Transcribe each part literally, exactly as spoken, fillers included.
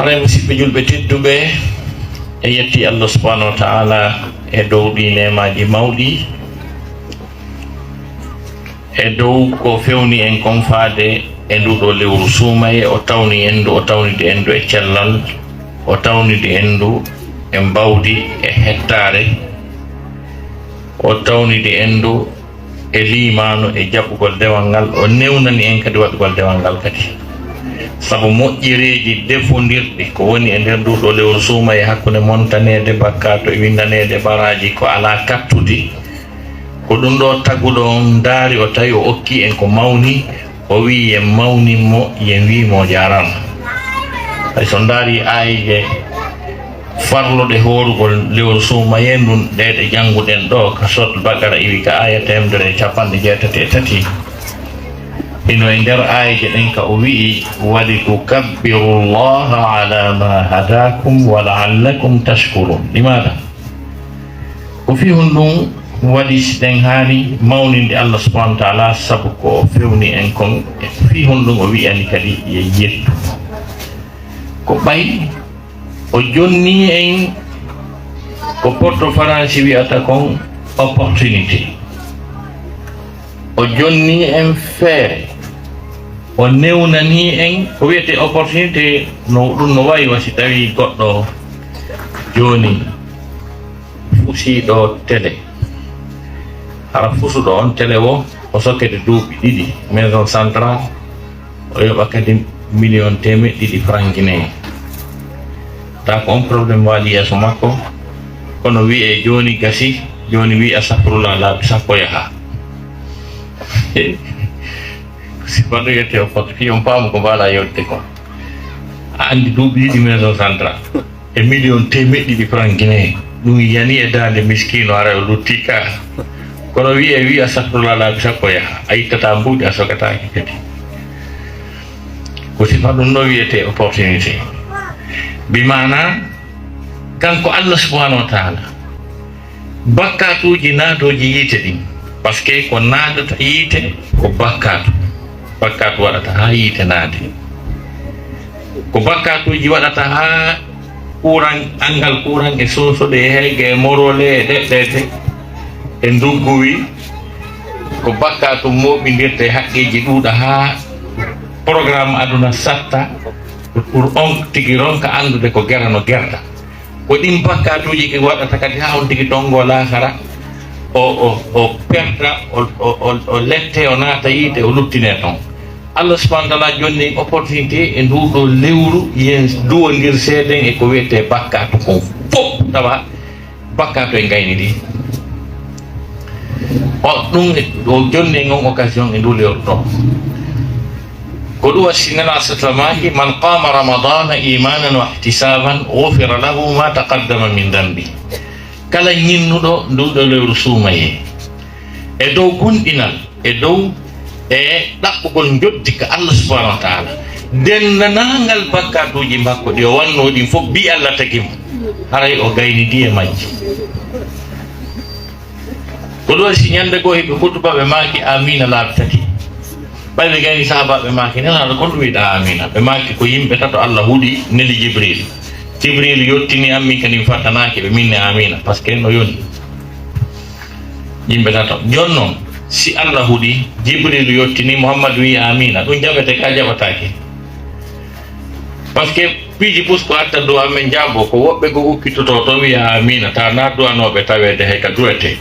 Haray, musidɓe julɓe tedduɓe, en yetti Allah subhanahu wa ta'ala e dow ɗi neemaaji mawɗi, e dow ko fewni en kon faade e ndu ɗo lewru suumaye. O tawni en ndu, o tawnidi en ndu e cellal, o tawnidi en ndu e mbawdi, e hettaare, o tawnidi en ndu e liimaanu, e jaɓugol dewal ngal, o newnani en kadi waɗugol dewal ngal kadi. Sabu moƴƴereeji defondirɗi ko woni e nder ndu ɗo lewru suumaye, hakkunde montaneede bakkaatu e winndaneede baraaji ko alaa kattudi, ko ɗum ɗo taguɗo on ndaari, o tawi o okki en ko mawni, o wi'i yen mawnin mo, yen wi'i mo o jaaraama. Hay so ndaari aayeeje farluɗe hoorugol lewru suumaye ndun, ɗe ɗe jannguɗen ɗo ka Suratul Baqara, iwi ka aaya teemedere e capanɗe jeetati e tati. Hino e nder aayeeje ɗen ka o wi'i: "Walitukabbiru Llaha ala ma hadakum wa la'allakum tashkurun." Limaada? Ko fii honɗun waɗi si ɗen haani mawninde Allah subhanahu wa ta'ala, sabu ko o fewni en kon, e fii honɗun o wi'ani kadi yen yettu? Ko ɓay o jonni en ko Porto Faransi wi'ata kon opportunité. O jonni en feere, o newnani en ko wi'etee opportunité, no ɗum no wayi wa si tawii goɗɗo jooni fusiiɗo télé. Hara fusuɗo on télé wo, o sokkete duuɓi ɗiɗi, maison centrale, o yoɓa kadi million teemeɗɗe ɗiɗi franc guinéen. Taa ko on problème waali yeeso makko, kono wi'ee jooni gasi, jooni wi'i astahfirullah laabi sappo yaha. Ko sifa ɗo yette o foti fii on faamu ko mbaalaa yewtude kon. A anndi duuɓi ɗiɗi maison centrale e million teemeɗɗe ɗiɗi franc guinéen, ɗum yani e daande miskiino, haray o lutti ka. Kono wi'ee, wi'i astahfirullah laabi sappo yaha, a ittataa mbuuɗi, a sokataake kadi. Ko sifa ɗum ɗo wi'etee opportunité. Bi maanaa, kanko Allah subhanahu wa ta'ala, bakkaatuuji naatooji yiite ɗin, parce que ko naadata yiite ko bakkaatu. Bakkaatu waɗata haa yiite naati. Ko bakkaatuuji waɗata haa kuuran, anngal kuuran e sosoɗe e heege e morole e ɗeɗɗeete e ndugguwi. Ko bakkaatu mooɓindirta e haqqeeji ɗuuɗa haa programme aduna satta, pour on tigi ronka anndude ko gera no gerta. Ko ɗin bakkaatuuji ki waɗata kadi haa on tigi tonngo laakara, o, o, o perta, o, o, o, o lette, o naata yiite, o luttine ton. Allah subhanahu wa ta'ala jonni opportunité e ndu ɗo lewru, yen duwondir seeden e ko wi'etee bakkaatu kon fof, tawa bakkaatu e ngayni ɗi. O, ɗum e, o jonni en on occasion e ndu lewru ɗo. Ko ɗum waɗi si Nelaaɗo sallallahu alayhi wa sallam maaki: "Man qama Ramadana imanan wa ihtisaban, ghufira lahu ma taqaddama min dhanbi." Kala ñinnuɗo ndu ɗo lewru suumaye, e dow gomɗinal, e dow e ɗaɓɓugol njoddi ka Allah subhanahu wa ta'ala, denndaangal bakkaatuuji makko ɗi o wannoo ɗin fof, bi Allah tagi mo, haray o gaynidi e majji. Ko ɗum waɗi si ñande goo hiɓe hutuba ɓe maaki amiina laabi tati. Ɓay ɓe gayni sahaabaaɓe maaki, Nelaaɗo, kon ɗum wi'ɗaa amiina? Ɓe maaki, ko yimɓe tato Allah huɗi, neli Jibril. Jibril yottini an, min kadi mi fattanaaki ɓe, min ne amiina, parce que no yoni. Yimɓe tato. Jooni non, si Allah huɗi, Jibril yottini, Muhammad wi'i amiina, ɗum jaɓete ka jaɓataake? Parce que piiji pus ko atta du'a men jaabo, ko woɓɓe goo ukkitotoo to wi'a amiina, ta na du'anooɓe taweede hay ka du'etee.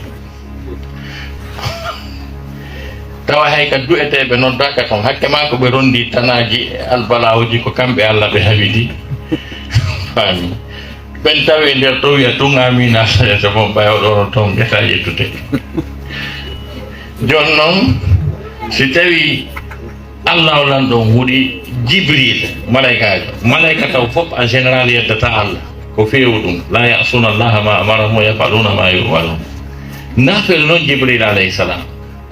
Tawa hay ka du'eteeɓe noddaaka ton, hakke maa ko ɓe rondi tanaaji e albalaawoji, ko kamɓe Allah ɓe hawidi. Faami. Ɓen tawi e nder to wi'a tun amiina, so bon ɓay o ɗono ton ɓe ta yettude. Jooni non, si tawi Allah o lanɗo on huɗi Jibril, malaykaajo. Malayka taw fof en général yeddata Allah. Ko feewu ɗum. "La ya'suna Allaha ma amarahum wa yaf'aluna ma yu'marun." Nafel non Jibril alayhi salam.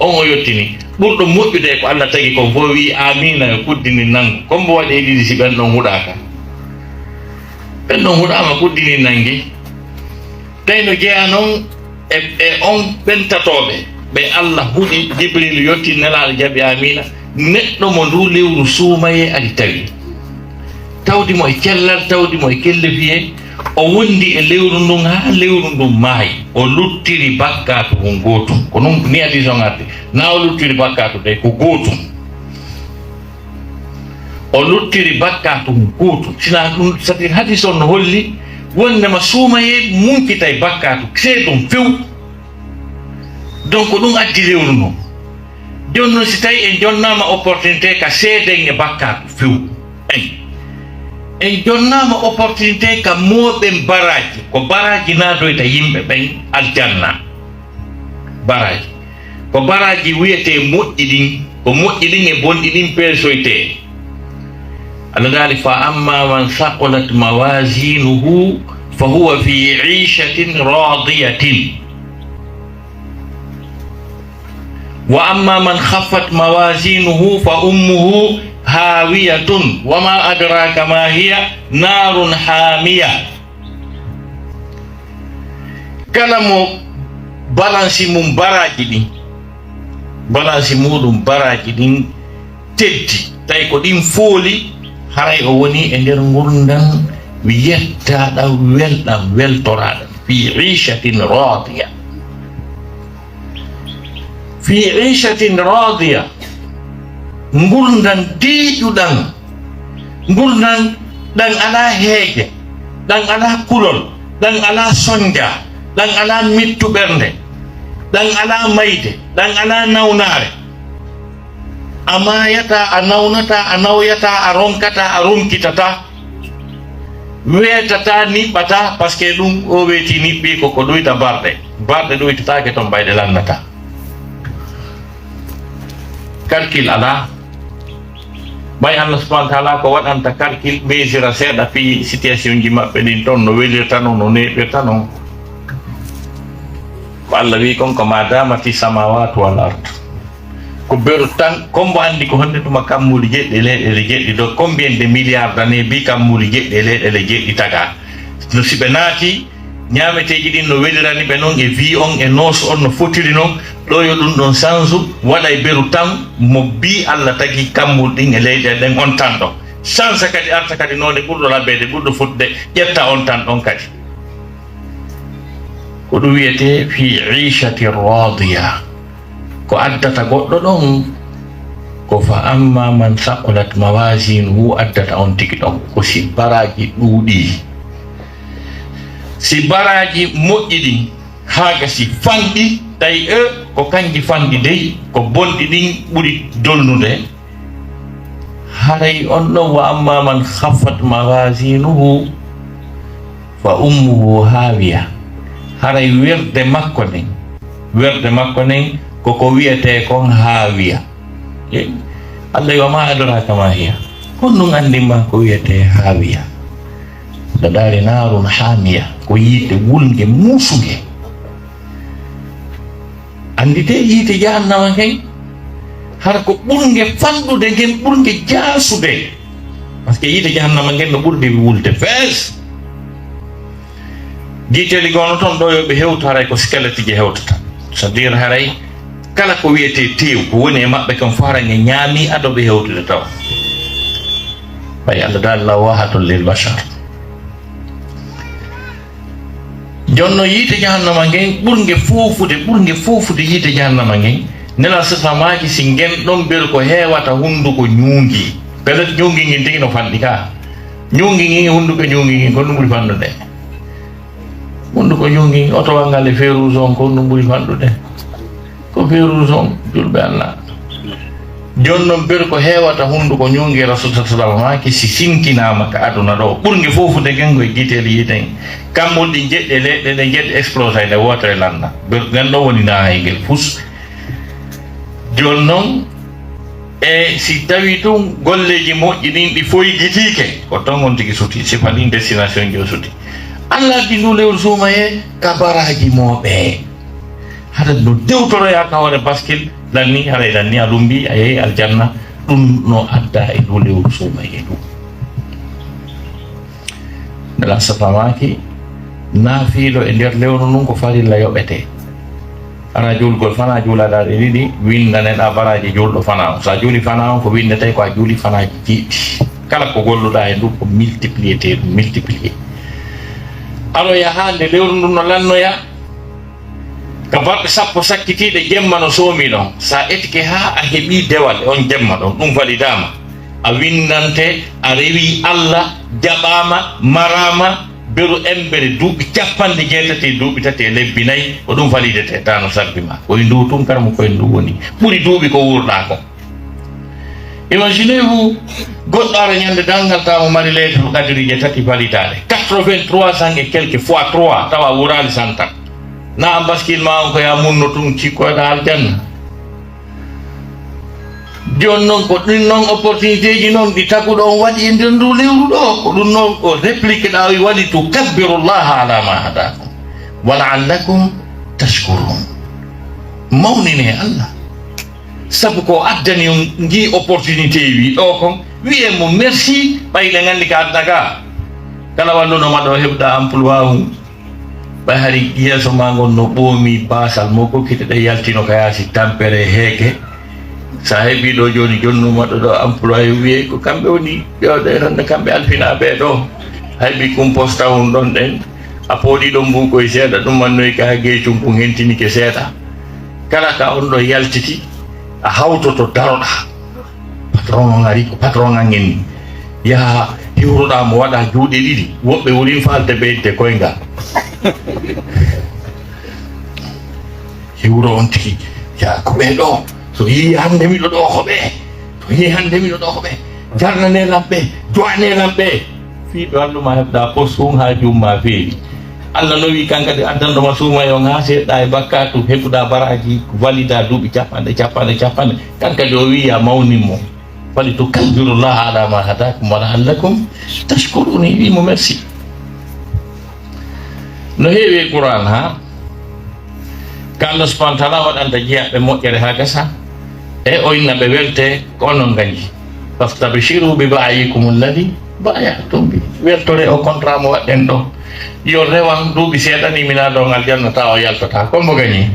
On o yottini. Ɓurɗo moƴƴude e ko Allah tagi kon fof wi'i amiina yo kuddini nangu. Ko mbo waɗi e ɗiɗi si ɓen ɗon huɗaaka? Ɓen ɗon huɗaama kuddini nangi. Tawi no jeyaa non e, e on ɓen tatooɓe, ɓe Allah huɗi, Jibril yotti, Nelaaɗo jaɓi, amiina, neɗɗo mo ndu lewru suumayee ari tawi. tawdi mo e cellal, tawdi mo e kellefiye, o wondi e lewru ndun haa lewru ndun maayi, o luttiri bakkaatu hun gootu. Ko ɗun ni hadiis on ardi, na o luttiri bakkaatu ɗe ko gootu. O luttiri bakkaatu hun gootu. Sina ɗun, c'est-à-dire hadiis on no holli wondema suumayee munkitay bakkaatu seeɗa on few. Donc, ɗun addi lewru ndun. Jooni non, si tawi en jonnaama opportunité ka seeden e bakkaatu few, en, en jonnaama opportunité ka mooɓen baraaji, ko baraaji naadoyta yimɓe ɓen aljanna. Baraaji. Ko baraaji wiyetee moƴƴi ɗin, ko moƴƴi ɗin e bonɗi ɗin peesoytee. Allah daali, "Fa amma man saqulat mawazinuhu fa huwa fi ishatin radiyatin. Wa amma man khaffat mawazinuhu fa ummuhu hawiyatun. Wa ma adraka ma hiya, narun hamiya." Kala mo balansi mun baraaji ɗin, balansi muɗum baraaji ɗin teddi, tawi ko ɗin fooli, haray o woni e nder ngurndan yettaaɗan, welɗan, weltoraaɗan, fi ishatin radiya. Fi ishatin radiya, ngurndan diiƴuɗan, ngurndan ɗan alaa heege, ɗan alaa kulol, ɗan alaa sonja, ɗan alaa mittu ɓernde, ɗan alaa mayde, ɗan alaa nawnaare. A maayataa, a nawnataa, a nawyataa, a ronkataa, a ronkitataa. Weetataa, niɓɓataa, parce que ɗun o weeti niɓɓi ko, ko ɗuyta barɗe. Barɗe ɗuytataake ton, ɓayɗe lannataa. Calcul alaa. Ɓay Allah subhanahu wa taala ko waɗanta calcul, ɓeysira seeɗa fii situation ji maɓɓe ɗin ton, no welirta non, no neeɓirta non. Ko Allah wi'i kon ko, "Ma damati samawatu wal ard." Ko beru tan, ko mbo anndi ko honde tuma kammuuli jeɗɗi e leyɗeele jeɗɗi ɗo, combien de milliards d'années bi kammuuli jeɗɗi e leyɗeele jeɗɗi tagaa. No si ɓe naati, ñaameteeji ɗin no welirani ɓe non e vie on e noos on no fotiri non, ɗo yo ɗun ɗon sansu, waɗay beru tan mo bi Allah tagi kammuuli ɗin e leyɗeele ɗen on tan ɗo. Sansa kadi arta kadi noone ɓurɗo laɓɓeede, ɓurɗo fotde, ƴetta on tan ɗon kadi. Ko ɗun wi'etee fi iishati raadiya. Ko addata goɗɗo ɗon, ko fa amma man saqulat mawazinuhu addata on tigi ɗon, ko si baraaji ɗuuɗii. Si baraaji moƴƴi ɗin, haa gasi fanɗi, tawi e ko kanji fanɗi dey, ko bonɗi ɗin ɓuri dolnude. Haray on ɗon, wa amma man khaffat mawazinuhu fa ummuhu hawiya. Haray werde makko nden, werde makko nden ko ko wi'etee kon hawiya. E, Allah wi, "Wa ma adraka ma hiya." Honɗun anndin ma ko wi'etee hawiya? Nda daali, narun hamiya, ko yiite wulnge muusunge. Annditee yiite jahannama ngen, hara ko ɓurnge fanɗude ngen, ɓurnge jaasude. Parce que yiite jahannama ngen no ɓurdi wulde fees. Giiteeli gono ton ɗo yo ɓe hewtu, haray ko squelette ji hewtata. C'est-à-dire haray kala ko wi'etee teew, ko woni e maɓɓe kon fof, haray nge ñaami ado ɓe hewtude taw. Ɓay Allah daali, lawahatun lil bashar. Jonno yiite jahannama ngen, ɓurnge foofude, ɓurnge foofude yiite jahannama ngen, Nela sasa maaki si ngen ɗon beru ko heewata hunduko ñuungi. Pelet ñuungi ngin tigi no fanɗi ka. Ñuungi ngin, hunduko ñuungi ngin, ko ɗun ɓuri fanɗude. Hunduko ñuungi ngin, otowal ngal e feu rouge on, ko ɗun ɓuri fanɗude. Ko feu rouge on, julɓe Allah. Jooni non, beru ko heewata hunduko ñuungi, Rasul sallallahu alaihi wasallam maaki, si sintinaama ka aduna ɗo, ɓurnge foofude ngen ko e giiteeli yiite en. Kammuuli ɗin jeɗɗi e leyɗe ɗen jeɗɗi explosay nde wootere landa. Beru ngen ɗo woni naayingel fus. Jooni non, e si tawi tun golleeji moƴƴi ɗin ɗi foygitiike, ko ton on tigi suti, sifa ɗin destination ji o suti. Allah addi ndu lewru suumayee ka baraaji mooɓe. Hara no tewtoroyaa ka hoore baskil, lanni, haray lanni, a lumbi, a yehi aljanna. Ɗun no adda e ndu lewru suumayee ndu. Nela sasa maaki, naafiiɗo e nder lewru ndun ko farilla yoɓetee. Hara juulgol fanaa, juulaa ɗe ɗiɗi, winndaneɗaa baraaji juulɗo fanaa on. Sa juuli fanaa on, ko winndetee ko a juuli fanaaji jeeɗiɗi. Kala ko golluɗaa e ndun ko multiplier te ɗum multiplier. Aroya haa nde lewru ndun no lannoya, ka balɗe sappo sakkitiiɗe jemma no soomi ɗon. Sa etike haa a heɓii dewal e on jemma ɗon, ɗum validaama. A winndante, a rewii Alla, jaɓaama, maraama, beru embere duuɓi capanɗe jeetati e duuɓi tati e lebbi nayi, ko ɗum validete, taano sabbi ma. Ko e ndu tun kara mo ko e ndu woni. Ɓuri duuɓi ko wuurɗaa kon. Imaginez-vous, goɗɗo ara ñande darngal tawa mo mari lettre kadiriije tati validaade, quatre-vingt-trois cents et quelques fois trois, tawa wuraali santan. Na a mbaskil ma on ko ya munno tun cikkoyɗa aljanna. Jooni noon ko ɗin noon opportunité ji noon ɗi taguɗo on waɗi e nder ndu lewru ɗo, ko ɗum noon o réplique ɗa o waɗi tu kabbirullaha ala ma hadakum wa la'allakum tashkurun. Mawnine Allah. Sabu ko addani on ngii opportunité wi ɗo kon, wi'e mo merci, ɓay ɗen anndi ka adda ga. Kala walluno ma ɗo heɓɗa emploi on. Ɓay hari yeeso ma ngon no ɓoomi baasal mo kokkite ɗe yaltino ka yaasi tampere heeke. Sa heɓi ɗo jooni jonnuma ɗo ɗo emploi wi'e ko kamɓe woni ɓewɗe tan kamɓe alfinaaɓe ɗo. Hayɓi composta on ɗon ɗen. A pooɗi ɗon mbuukoy seeɗa, ɗum mannoy ka geecum kun hentinike seeɗa. Kala ka on ɗo yaltiti, a hawtoto daroɗa. Patron on ari ko patron an en ni. Yaha hiwroɗa mo waɗa juuɗe ɗiɗi. Woɓɓe wurin falde ɓeyde koyngal. Hiwro on tigi. Ya ko ɓe ɗo. So yii hannde miɗo ɗo ko ɓe. So yii hannde miɗo ɗo ko ɓe. Jarnane lamɓe. Joane lamɓe. Fii ɓe walluma heɓɗa pos tun haa jumma feewi. Allah no wii kan kadi addanɗo ma suuma e on haa seeɗa e bakkaatu heɓuɗa baraaji valida duuɓi capanɗe, capanɗe, capanɗe. Kan kadi o wii ya mawnin mo. Fali tukabbirullaha ala ma hadakum wa la'allakum tashkurun. Wii mo merci. No heewi e Qur'an ha. Ka Allah subhanahu wa ta'ala waɗanta jiyaaɓe moƴƴere haa gasa, e o inna ɓe welte ko onon ngañi. Fastabshiru bi ba'yikum alladhi bay'atum bi. Weltore o contrat mo waɗɗen ɗo. Yo rewan duuɓi seeɗa ni mina ɗon aljanna tawa o yaltata. Ko mbo gañi?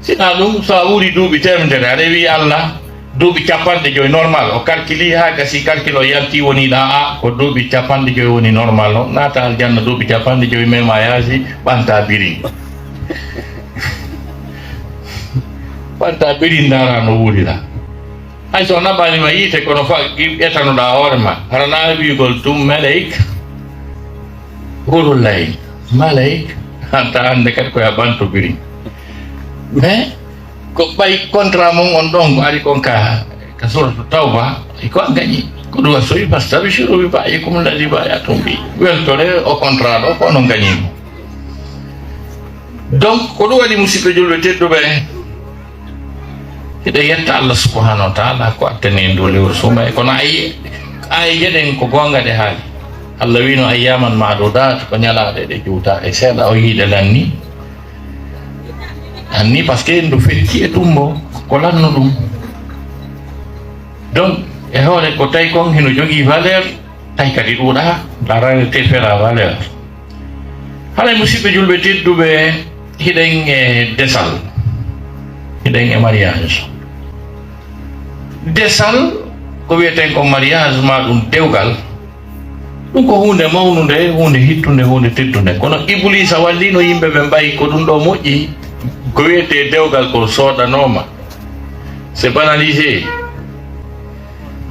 Sina ɗum, so a wuuri duuɓi teemedere, a rewi Allah, duuɓi capanɗe joyi normal, o calculi haa gasi calcul o yalti woni ɗa a ko duuɓi capanɗe joyi woni normal o, naata aljanna duuɓi capanɗe joyi mema yaasi, ɓanta birin. Ɓanta birin ndaara no wuurira. Hay so naɓanima yiite kono fa etanoɗa hoore ma, hara na wiigol tum maleyk, hurullay, maleyk, hanta hannde kadi koye a ɓanto birin. Mais, ko ɓay contrat mon on ɗon ko ari kon ka, ka suratu Tawba, e ko a gañi. Ko ɗum a sowi, fastabshiru bi ba'yikum alladhi bay'atum bi. Weltore o contrat ɗo, ko onon gañimo. Donc, ko ɗum waɗi musidɓe julɓe tedduɓe, hiɗen yetta Allah subhanahu wa ta'ala ko attani en ndu lewru suma e kono ayi, ayi jeɗen ko goonga ɗe haali. Allah wino ayyaman ma'dudat, ko ñalaaɗe ɗe juuta e seeɗa o yiiɗe lanni. Anni, parce que ndu fecci e tumbo, ko lanno ɗum. Donc, e hoore ko tawi kon hino jogii valeur, tawi kadi ɗuuɗa, la rareté fait la valeur. Haray musidɓe julɓe tedduɓe, hiɗen e desal, hiɗen e mariage. Desal, ko wiyeten ko mariage ma ɗum dewgal, ɗum ko huunde mawnunde, huunde hittunde, huunde teddunde. Kono Ibuliisa wallino yimɓe ɓe mbayi ko ɗum ɗo moƴƴi. Ko wiyetee dewgal ko sooɗanooma. C'est banalisé.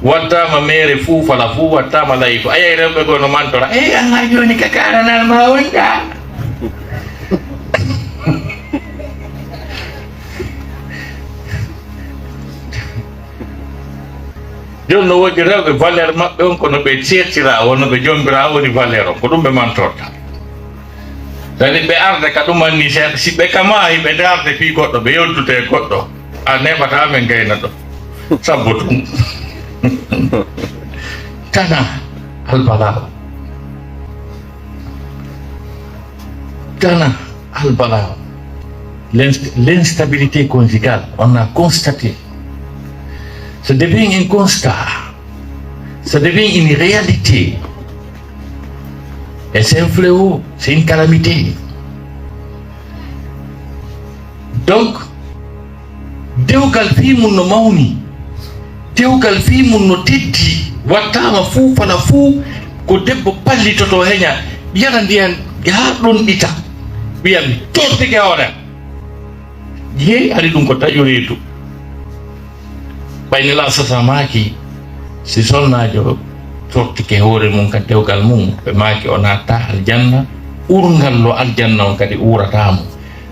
Wattaama meere fuu fala fuu, wattaama layi fuu. A yiyay rewɓe goo no mantora. Eey, an haa jooni ka karanal ma wonɗa. Jooni no woodi rewɓe valeur maɓɓe on, kono ɓe seertira o, no ɓe jombira o woni valeur on, ko ɗum ɓe mantorta. Tani ɓe arde ka ɗum anni seeɗa, si ɓe kama hiɓe darde fii goɗɗo, ɓe yoddude e goɗɗo, a neɓata amen gayna ɗo. Sabbo tun. Tana albalaw. Tana albalaw. L'inst-, l'instabilité conjugale, on a constaté. Ça devient un constat. Ça devient une réalité. Et c'est un fléau, c'est une calamité. Donc, dewgal fii mun no mawni, dewgal fii mun no teddi, Wattaama fuu, fala fuu, ko debbo pallitoto heña, yara ndiyan haa ɗonɗita. Wiya mi tortike hoore am. Jeyi ari ɗum ko taƴu reedu. Ɓay Nelaaɗo sasa maaki, si sonnaajo tortike hoore mum ka dewgal mum, ɓe maaki o naattaa aljanna, urngal lo aljanna on kadi uurataa mo.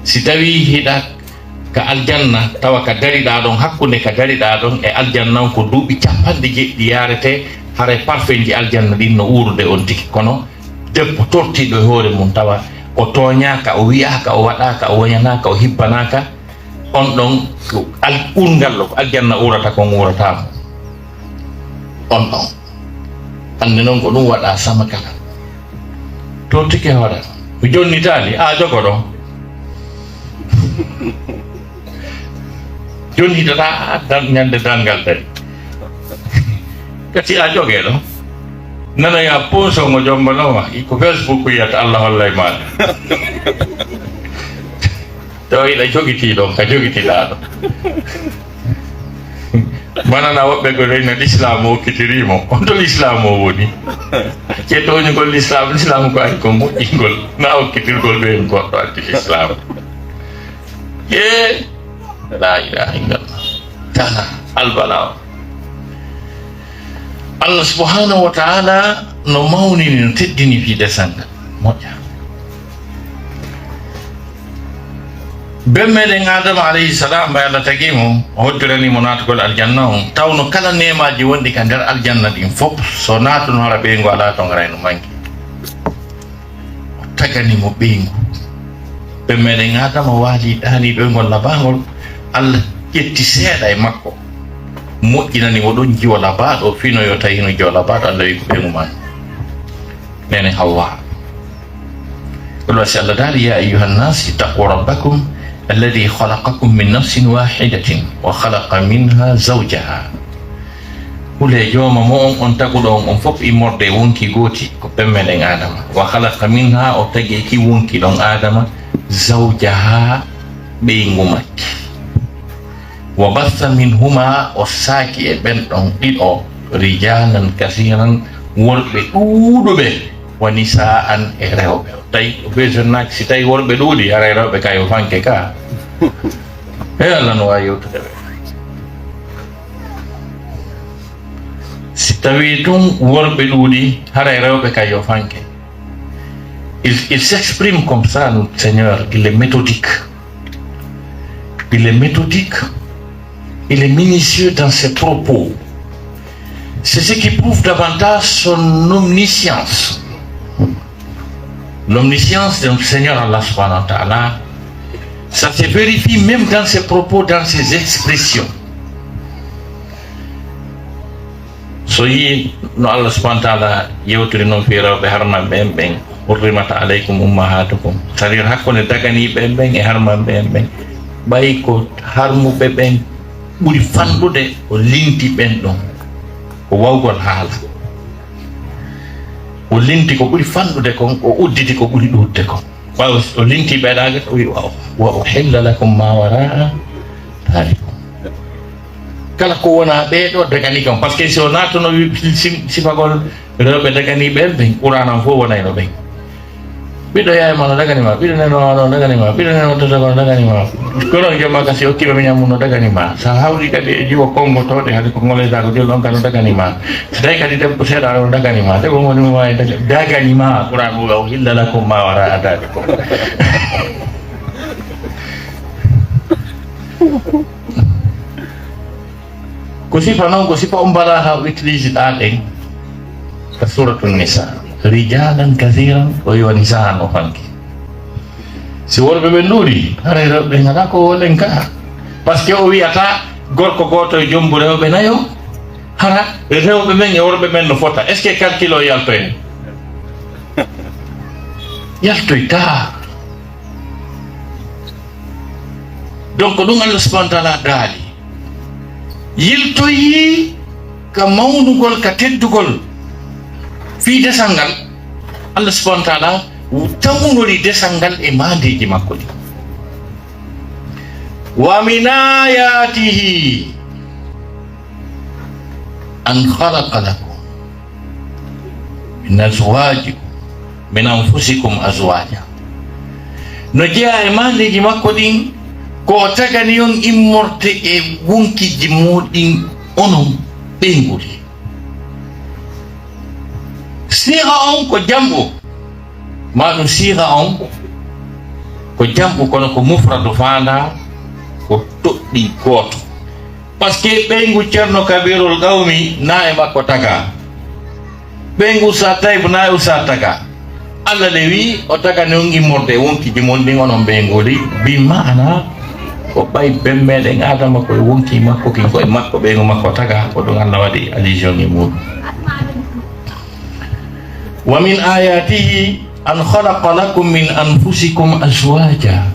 Si tawii hiɗa ka aljanna, tawa ka dariɗaa ɗon, hakkunde ka dariɗaa ɗon e aljanna on ko duuɓi capanɗe jeɗɗi yaarete, haray parfenji aljanna ɗin no uurude on tigi. Kono debbo tortiiɗo e hoore mum, tawa o tooñaaka, o wi'aaka, o waɗaaka, o woñanaaka, o hibbanaaka, on ɗon ko al-, urngal ɗo ko aljanna uurata, kon uurataa mo. On ɗon. Hannde noon ko ɗum waɗaa sama kala. Tortike hoore. Mi jonnitaali, a jogo ɗon. Jonnitata dan-, ñande darngal dari. Kasi a jogee ɗon. Nana ya poso ngo jombanoma. Ko Facebook yiyata Allah hollay maaɗa. Tawa hiɗa jogitii ɗon, ka jogitiɗaa ɗon. Manana woɓɓe ko reyna l'islam o okkitirii mo. On to l'islam o woni? Cettooñugol l'islam, l'islam ko ari ko moƴƴingol, na okkitirgol ɓeen goɗɗo addi l'islam. E, la ilaha illallah. Tana, albala o. Allah subhanahu wa ta'ala no mawnini, no teddini fii desal ngal. Moƴƴa. Ben meɗen Adama alayhi salam, mba Allah tagi mo, o hoddirani mo naatugol aljanna on, tawno kala neemaaji wonɗi ka nder aljanna ɗin fof, so naatuno hara ɓeyngu alaa ton, haray no manki. O tagani mo ɓeyngu. Ben meɗen Adama waali, ɗaaniiɗo e ngol labaangol, Allah ƴetti seeɗa e makko, moƴƴinani mo ɗon jiwo labaaɗo, fino yo tawi hino jiwo labaaɗo, Allah wi ko ɓeyngu man. Nene Hawwa. Ɗum waɗi si Allah daali, "يا أيها الناس اتقوا ربكم الذي خلقكم من نفس واحدة وخلق منها زوجها." Hulee jooma mo'on, on taguɗo on, on fof immorde e wonki gooti, ko ben meɗen Adama. "وخلق منها", o tagi e ki wonki ɗon Adama, "زوجها", ɓeyngu makki. "وبث منهما", o saaki e ɓen ɗon ɗiɗo, "رجالا كثيرا", worɓe ɗuuɗuɓe, "ونساء", e rewɓe. Tawi o beesonnaaki, si tawi worɓe ɗuuɗi, haray rewɓe ka yo fanke ka. E Allah no waawi yewtude ɓe. Si tawi tun worɓe ɗuuɗi, haray rewɓe ka yo fanke. Il, il s'exprime comme ça, notre Seigneur, il est méthodique. Il est méthodique, il est minutieux dans ses propos. C'est ce qui prouve davantage son omniscience. L'omniscience du Seigneur Allah subhanahu wa ta'ala, ça se vérifie même dans ses propos, dans ses expressions. So yii no Allah subhanahu wa ta'ala yewtiri noon fii rewɓe harmanɓe en ɓen, "حرمت عليكم أمهاتكم." C'est-à-dire hakkunde daganiiɓe en ɓen e harmanɓe en ɓen. Ɓay ko harmuɓe ɓen ɓuri fanɗude, o linti ɓen ɗon. Ko wawgol haala. O linti ko ɓuri fanɗude kon, o udditi ko ɓuri ɗuuɗde kon. Ɓaawo o linti ɓeɗaaga, o wi, "وأحل لكم ما وراء ذلكم." Kala ko wonaa ɓee ɗoo dagani kam. Parce que si o naatuno wi-, si-, sifagol rewɓe daganiiɓe en ɓen, Qur'aana on fof wonayno ɓen. Ɓiɗɗo yaay ma no dagani ma, ɓiɗɗo neno ma no dagani ma, ɓiɗɗo neno tata ko no dagani ma. Kono jomma ka si okkiiɓe mi ñamu no dagani ma. Sa hawri kadi e jiwo konngotooɗe, hade ko ngoleyta ko jol on ka no dagani ma. Si tawi kadi debbo seeɗa no dagani ma, debbo mo woni mo waawi daga-, dagani ma. Qur'aana o, "أحل لكم ما وراء ذلكم." Ko sifa noon, ko sifa on mbalaa haa o utilise ɗaa ɗen ka Suuratul Nisaa. Rijaalan kasiiran, o wi'i wa nisaa'an o fanki. Si worɓe ɓen ɗuuɗi, haray rewɓe ɓen alaa ko woolen ka. Parce que o wi'ataa gorko gooto e jombu rewɓe nayo, hara rewɓe ɓen e worɓe ɓen no fota. Est-ce que calcul o yaltoyay? Yaltoytaa. Donc, ɗum Allah subhanahu wa ta'ala daali. Yiltoyi ka mawnugol, ka teddugol. Fii desal ngal, Allah subhanahu wa ta'ala tawnori desal ngal e maandeeji makko ɗi. ومن آياته أن خلق لكم min azwajikum, min anfusikum azwaja. No jeyaa e maandeeji makko ɗin, ko o tagani on immorde e wonkiji mooɗin onon ɓeynguuji. Siiga on ko jam'u, maa ɗum siiga on ko jam'u, kono ko mufradu faandaa, ko toɗɗi gooto. Parce que ɓeyngu Ceerno Kabirul Qawmi na e makko tagaa. Ɓeyngu Ustaz Tayib na e Ustaz tagaa. Allah le wi o tagani on immorde e wonkiji mon ɗin onon ɓeynguuji. Bi maana ko ɓay ben meɗen Adama ko e wonki makko kin, ko e makko ɓeyngu makko tagaa, ko ɗum Allah waɗi allusion e muɗum. Wa min ayatihi an khalaqa lakum min anfusikum azwaja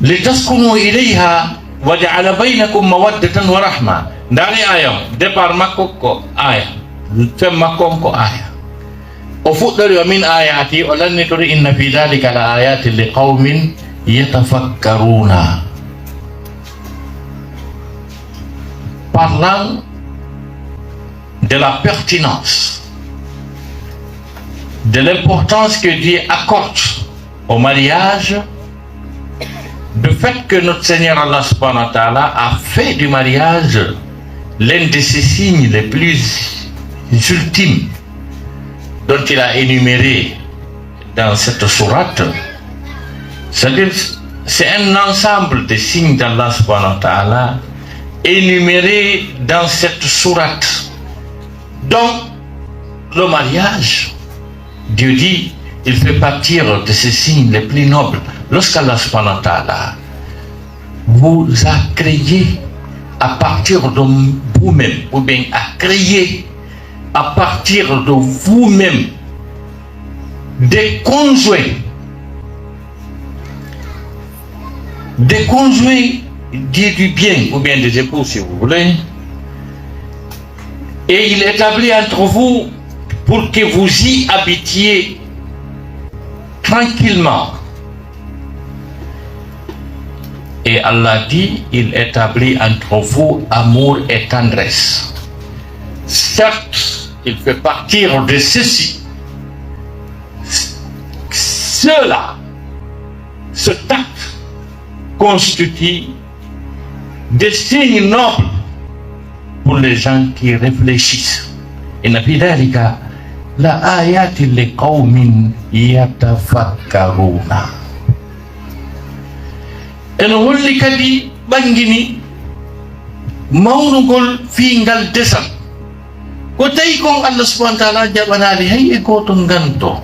litaskunu ilayha wa ja'ala baynakum mawaddatan wa rahma. Ndaari aya on, départ makko ko aya, fin makko on ko aya. O fuɗɗori wa min ayati, o lannitori inna fi dhalika la ayatin li qawmin yatafakkaruna. Parlant de la pertinence, de l'importance que Dieu accorde au mariage, du fait que notre Seigneur Allah subhanahu wa ta'ala a fait du mariage l'un de ses signes les plus ultimes dont il a énuméré dans cette sourate, c'est-à-dire c'est un ensemble de signes d'Allah subhanahu wa ta'ala énumérés dans cette sourate. Donc, le mariage, Dieu dit, il fait partie de ces signes les plus nobles. Lorsqu'Allah subhanahu wa ta'ala vous a créé à partir de vous-même, ou bien a créé à partir de vous-même des conjoints, des conjoints dits du bien, ou bien des époux si vous voulez, et il établit entre vous pour que vous y habitiez tranquillement. Et Allah dit, il établit entre vous amour et tendresse. Certes, il fait partie de ceci. Cela, cet acte constitue des signes nobles pour les gens qui réfléchissent. Inna fi dhalika la ayatin li qawmin yatafakkaruna. Eno holli kadi ɓangini mawnugol fii ngal desal. Ko tawi kon Allah subhanahu wa ta'ala jaɓanaali hay e gooto nganto.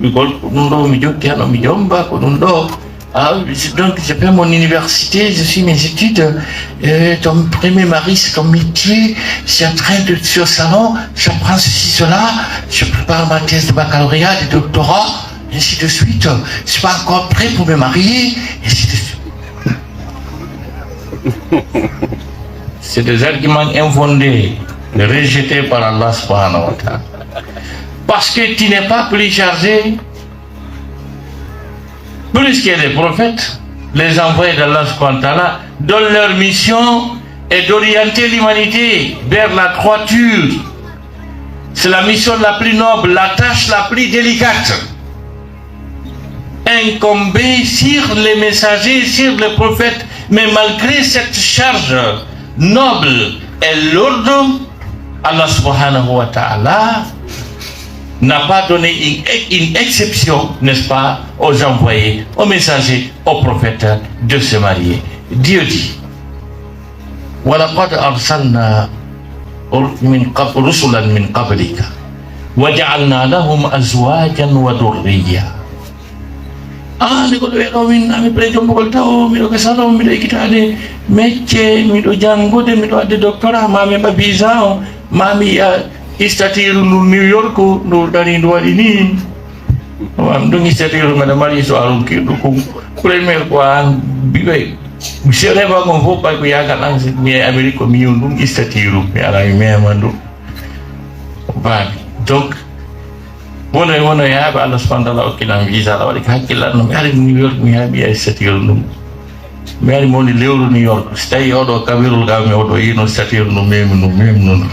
Ɓigol ko ɗum ɗo mi jokki hano mi jomba ko ɗum ɗo. Ah, je- donc je fais mon université, je suis mes études, euh, ton premier mari c'est ton métier, je suis en train de sur salon, j'apprends ceci, cela, je prépare ma thèse de baccalauréat, de doctorat, ainsi de suite. Je suis pas encore prêt pour me marier, ainsi de suite. C'est des arguments infondés, rejetés par Allah subhanahu wa ta'ala. Parce que tu n'es pas plus chargé, plus que les prophètes, les envoyés d'Allah subhanahu wa ta'ala, dont leur mission est d'orienter l'humanité vers la droiture. C'est la mission la plus noble, la tâche la plus délicate incombée sur les messagers, sur les prophètes. Mais malgré cette charge noble et lourde, Allah subhanahu wa ta'ala n'a pas donné une, une exception, n'est-ce pas, aux envoyés, aux messagers, aux prophètes de se marier. Dieu dit, ولقد أرسلنا من قبل رسلا من قبلك وجعلنا لهم أزواجا وذرية. Ah, nde ko ɗo e ɗo min, ami ɓe jombugol taw, miɗo ka salon, miɗo ekkitaade mecce, miɗo janngude, miɗo waɗde doctorat, ma mi heɓa visa o, ma mi yiya statut ndu New York, ndu dari ndu waɗi ni. Am ɗum statut mbeɗa mari so a ronki ɗum ko premier ko an biɓe. Monsieur Reba kon fof ɓay ko yagal an mi e Amérique ko mi yiw ɗum statut mi ala mi mema ɗum. Baabi. Donc, wono e wono yaaɓe Allah subhanahu wa ta'ala okkilam visa, aɗa waɗi ko hakkillan no mi ari New York mi heɓi ay statut ɗum. Mi ari mo woni lewru New York. Si tawi oɗo Kabirul Gami oɗo yino statut no memi no memi no.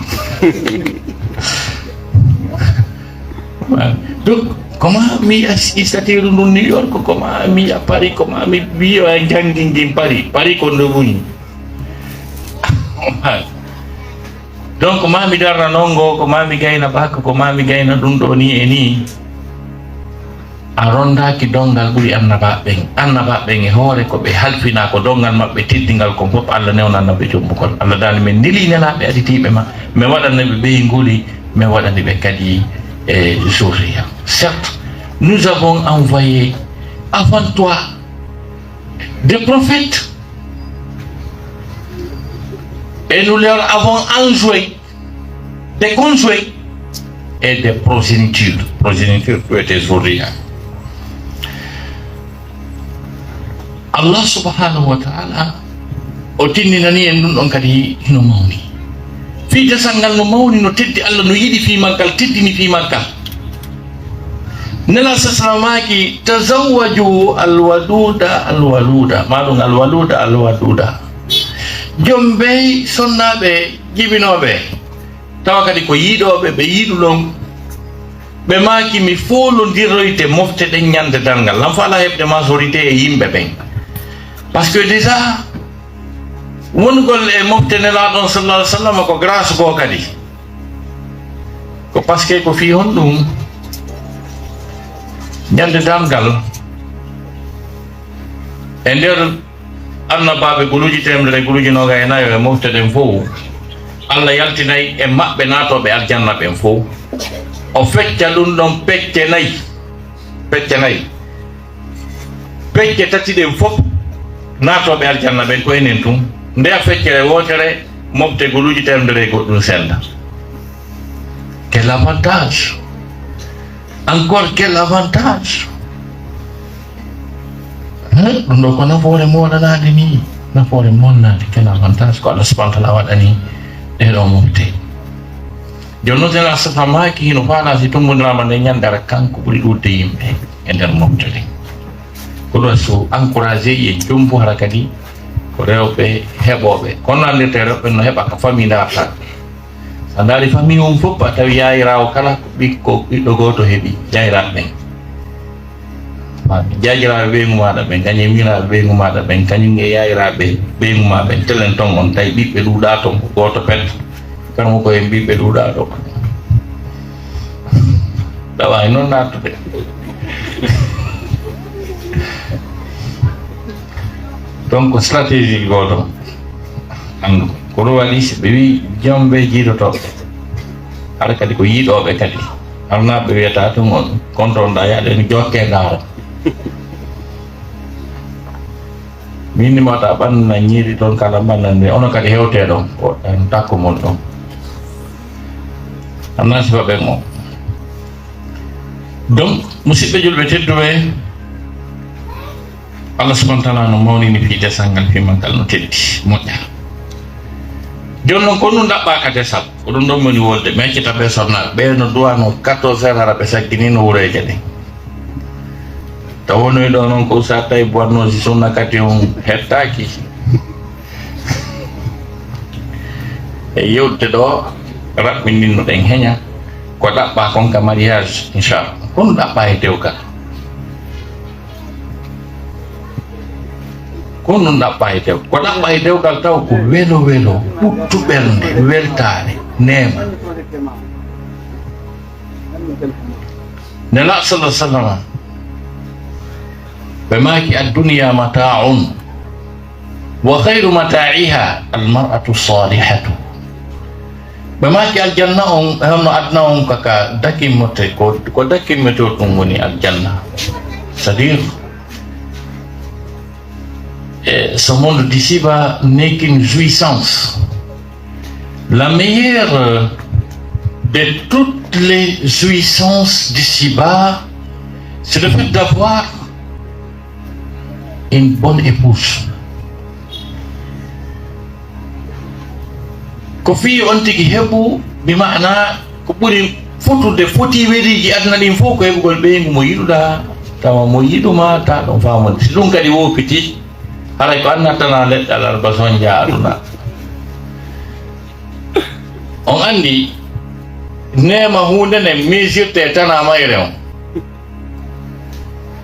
Donc, comment mi a istatiru ndun New York, comment mi a Paris, comment mi wiyo a jangingin Paris, Paris ko ndo woni. Donc, ma mi darna nongo, ko ma mi gayna bak, ko ma mi gayna ɗum ɗo ni e ni. A rondaaki dongal ɓuri annabaaɓe ɓen. Annabaaɓe ɓen e hoore ko ɓe halfinaa ko dongal maɓɓe teddingal kon fof, Allah newna annabi jombugol. Allah daali, men ndili nelaaɓe aditiiɓe ma, mi waɗani ɓe ɓeynguuli, mi waɗani ɓe kadi e zurriya. Certes, nous avons envoyé avant toi des prophètes et nous leur avons enjoint des conjoints et des progénitures. Progéniture peut être zurriya. Allah subhanahu wa ta'ala o tinninani en ɗum ɗon kadi hino mawni. Fii desal ngal no mawni, no teddi, Allah no yiɗi fii maggal, teddini fii maggal. Nela sasra maaki, "Tazawwaju alwaduda alwaluda." Maɗum alwaluda alwaduda. Jombey sonnaaɓe jibinooɓe. Tawa kadi ko yiɗooɓe, ɓe yiɗu ɗon. Ɓe maaki, "Mi foolondiroyte mofte ɗen ñande darngal." Lan faala heɓde majorité e yimɓe ɓen. Parce que déjà, wonugol e mofte Nelaaɗo on sallallahu alaihi wasallam ko grâce goo kadi. Ko parce que ko fii honɗum? Ñande darngal, e nder annabaaɓe guluuji teemedere e guluuji noogay e nayo e mofte ɗen fow, Allah yaltinay e maɓɓe naatooɓe aljanna ɓen fow. O fecca ɗum ɗon pecce nay. Pecce nay. Pecce tati ɗen fof naatooɓe aljanna ɓen ko enen tun. Ndeya feccere wootere mofte guluuji teemedere e goɗɗum senda. Quel avantage! Encore quel avantage! Hein? Ɗum ɗo ko nafoore moɗanaade ni, nafoore monnade, quel avantage ko Allah subhanahu wa ta'ala waɗani ɗee ɗoo mofte. Jooni noon, Nelaaɗo sallallaahu alayhi wa sallam maaki hino faalaa si tummbondiraama nde ñande, hara kanko ɓuri ɗuuɗde yimɓe e nder mofte ɗen. Ko ɗum so encouragé en jombu hara kadi ko rewɓe heɓooɓe. Kono no anndirtee rewɓe no heɓa ka famille ndaartaa. So a ndaari famille on fof, a tawi yaayiraawo kala ko ɓikko, ɓiɗɗo gooto heɓi, yaayiraaɓe ɓen. Jaajiraaɓe ɓeyngu maaɗa ɓen, kañum e miñiraaɓe ɓeyngu maaɗa ɓen, kañum e yaayiraaɓe ɓeyngu maa ɓen, telen ton on, tawi ɓiɓɓe ɗuuɗaa ton, ko gooto pet. Kala mo ko en ɓiɓɓe ɗuuɗaa ɗo. Ɗawa e noon naattude. Donc, stratégie gooto. Anndu ko ɗum waɗi, si ɓe wii jombe jiidotooɓe, hara kadi ko yiɗooɓe kadi. Arnaaɓe wiyata tun on, konto on ɗa yaade no jokke ndaara. Min ni mata ɓanna ñiiri ɗon kala ɓannan ni, ono kadi hewte ɗon, ko ɗan takko mon ɗon. Annan sifa ɓen o. Donc, musidɓe julɓe tedduɓe, Allah subhanahu wa ta'ala no mawnini fii desal ngal, fii maggal no teddi, moƴƴa. Jooni noon, ko ɗum ɗaɓɓaa ka desal, ko ɗum ɗon woni wolde, mi accita ɓe sonnaaɓe, ɓe no duwano quatorze heures hara ɓe saggini no wureeje ɗen. Taw wonoy ɗo noon ko Oustaz Taïb wannoo si sunna kati on hettaaki. E yewte ɗo raɓɓininno ɗen heña, ko ɗaɓɓaa kon ka mariage, inchallah. Ko ɗum ɗaɓɓaa e dewgal. Ko ɗum ɗaɓɓaa e dew-, ko ɗaɓɓaa e dewgal taw ko welo welo, ɓuttu ɓernde, weltaare, neema. Nelaaɗo sallallahu alaihi wasallam, ɓe maaki, "Ad-dunya mata'un, wa khairu mata'iha al-mar'atu salihatu." Ɓe maaki aljanna on, e honno aduna on kaka dakimmote, ko, ko dakimmote ɗum woni aljanna. C'est-à-dire, eh, ce monde d'ici-bas n'est qu'une jouissance. La meilleure de toutes les jouissances d'ici-bas, c'est le fait d'avoir une bonne épouse. Ko fii on tigi heɓu, bi maana ko ɓuri fotude foti weriiji aduna ɗin fof ko heɓugol ɓeyngu mo yiɗuɗaa, tawa mo yiɗuma, ta ɗon faamude. Si ɗum kadi woppiti, haray ko an nattana leɗɗe alarba sonja aduna. On anndi, Neema huunde nde miijirte e tanaa mayre on.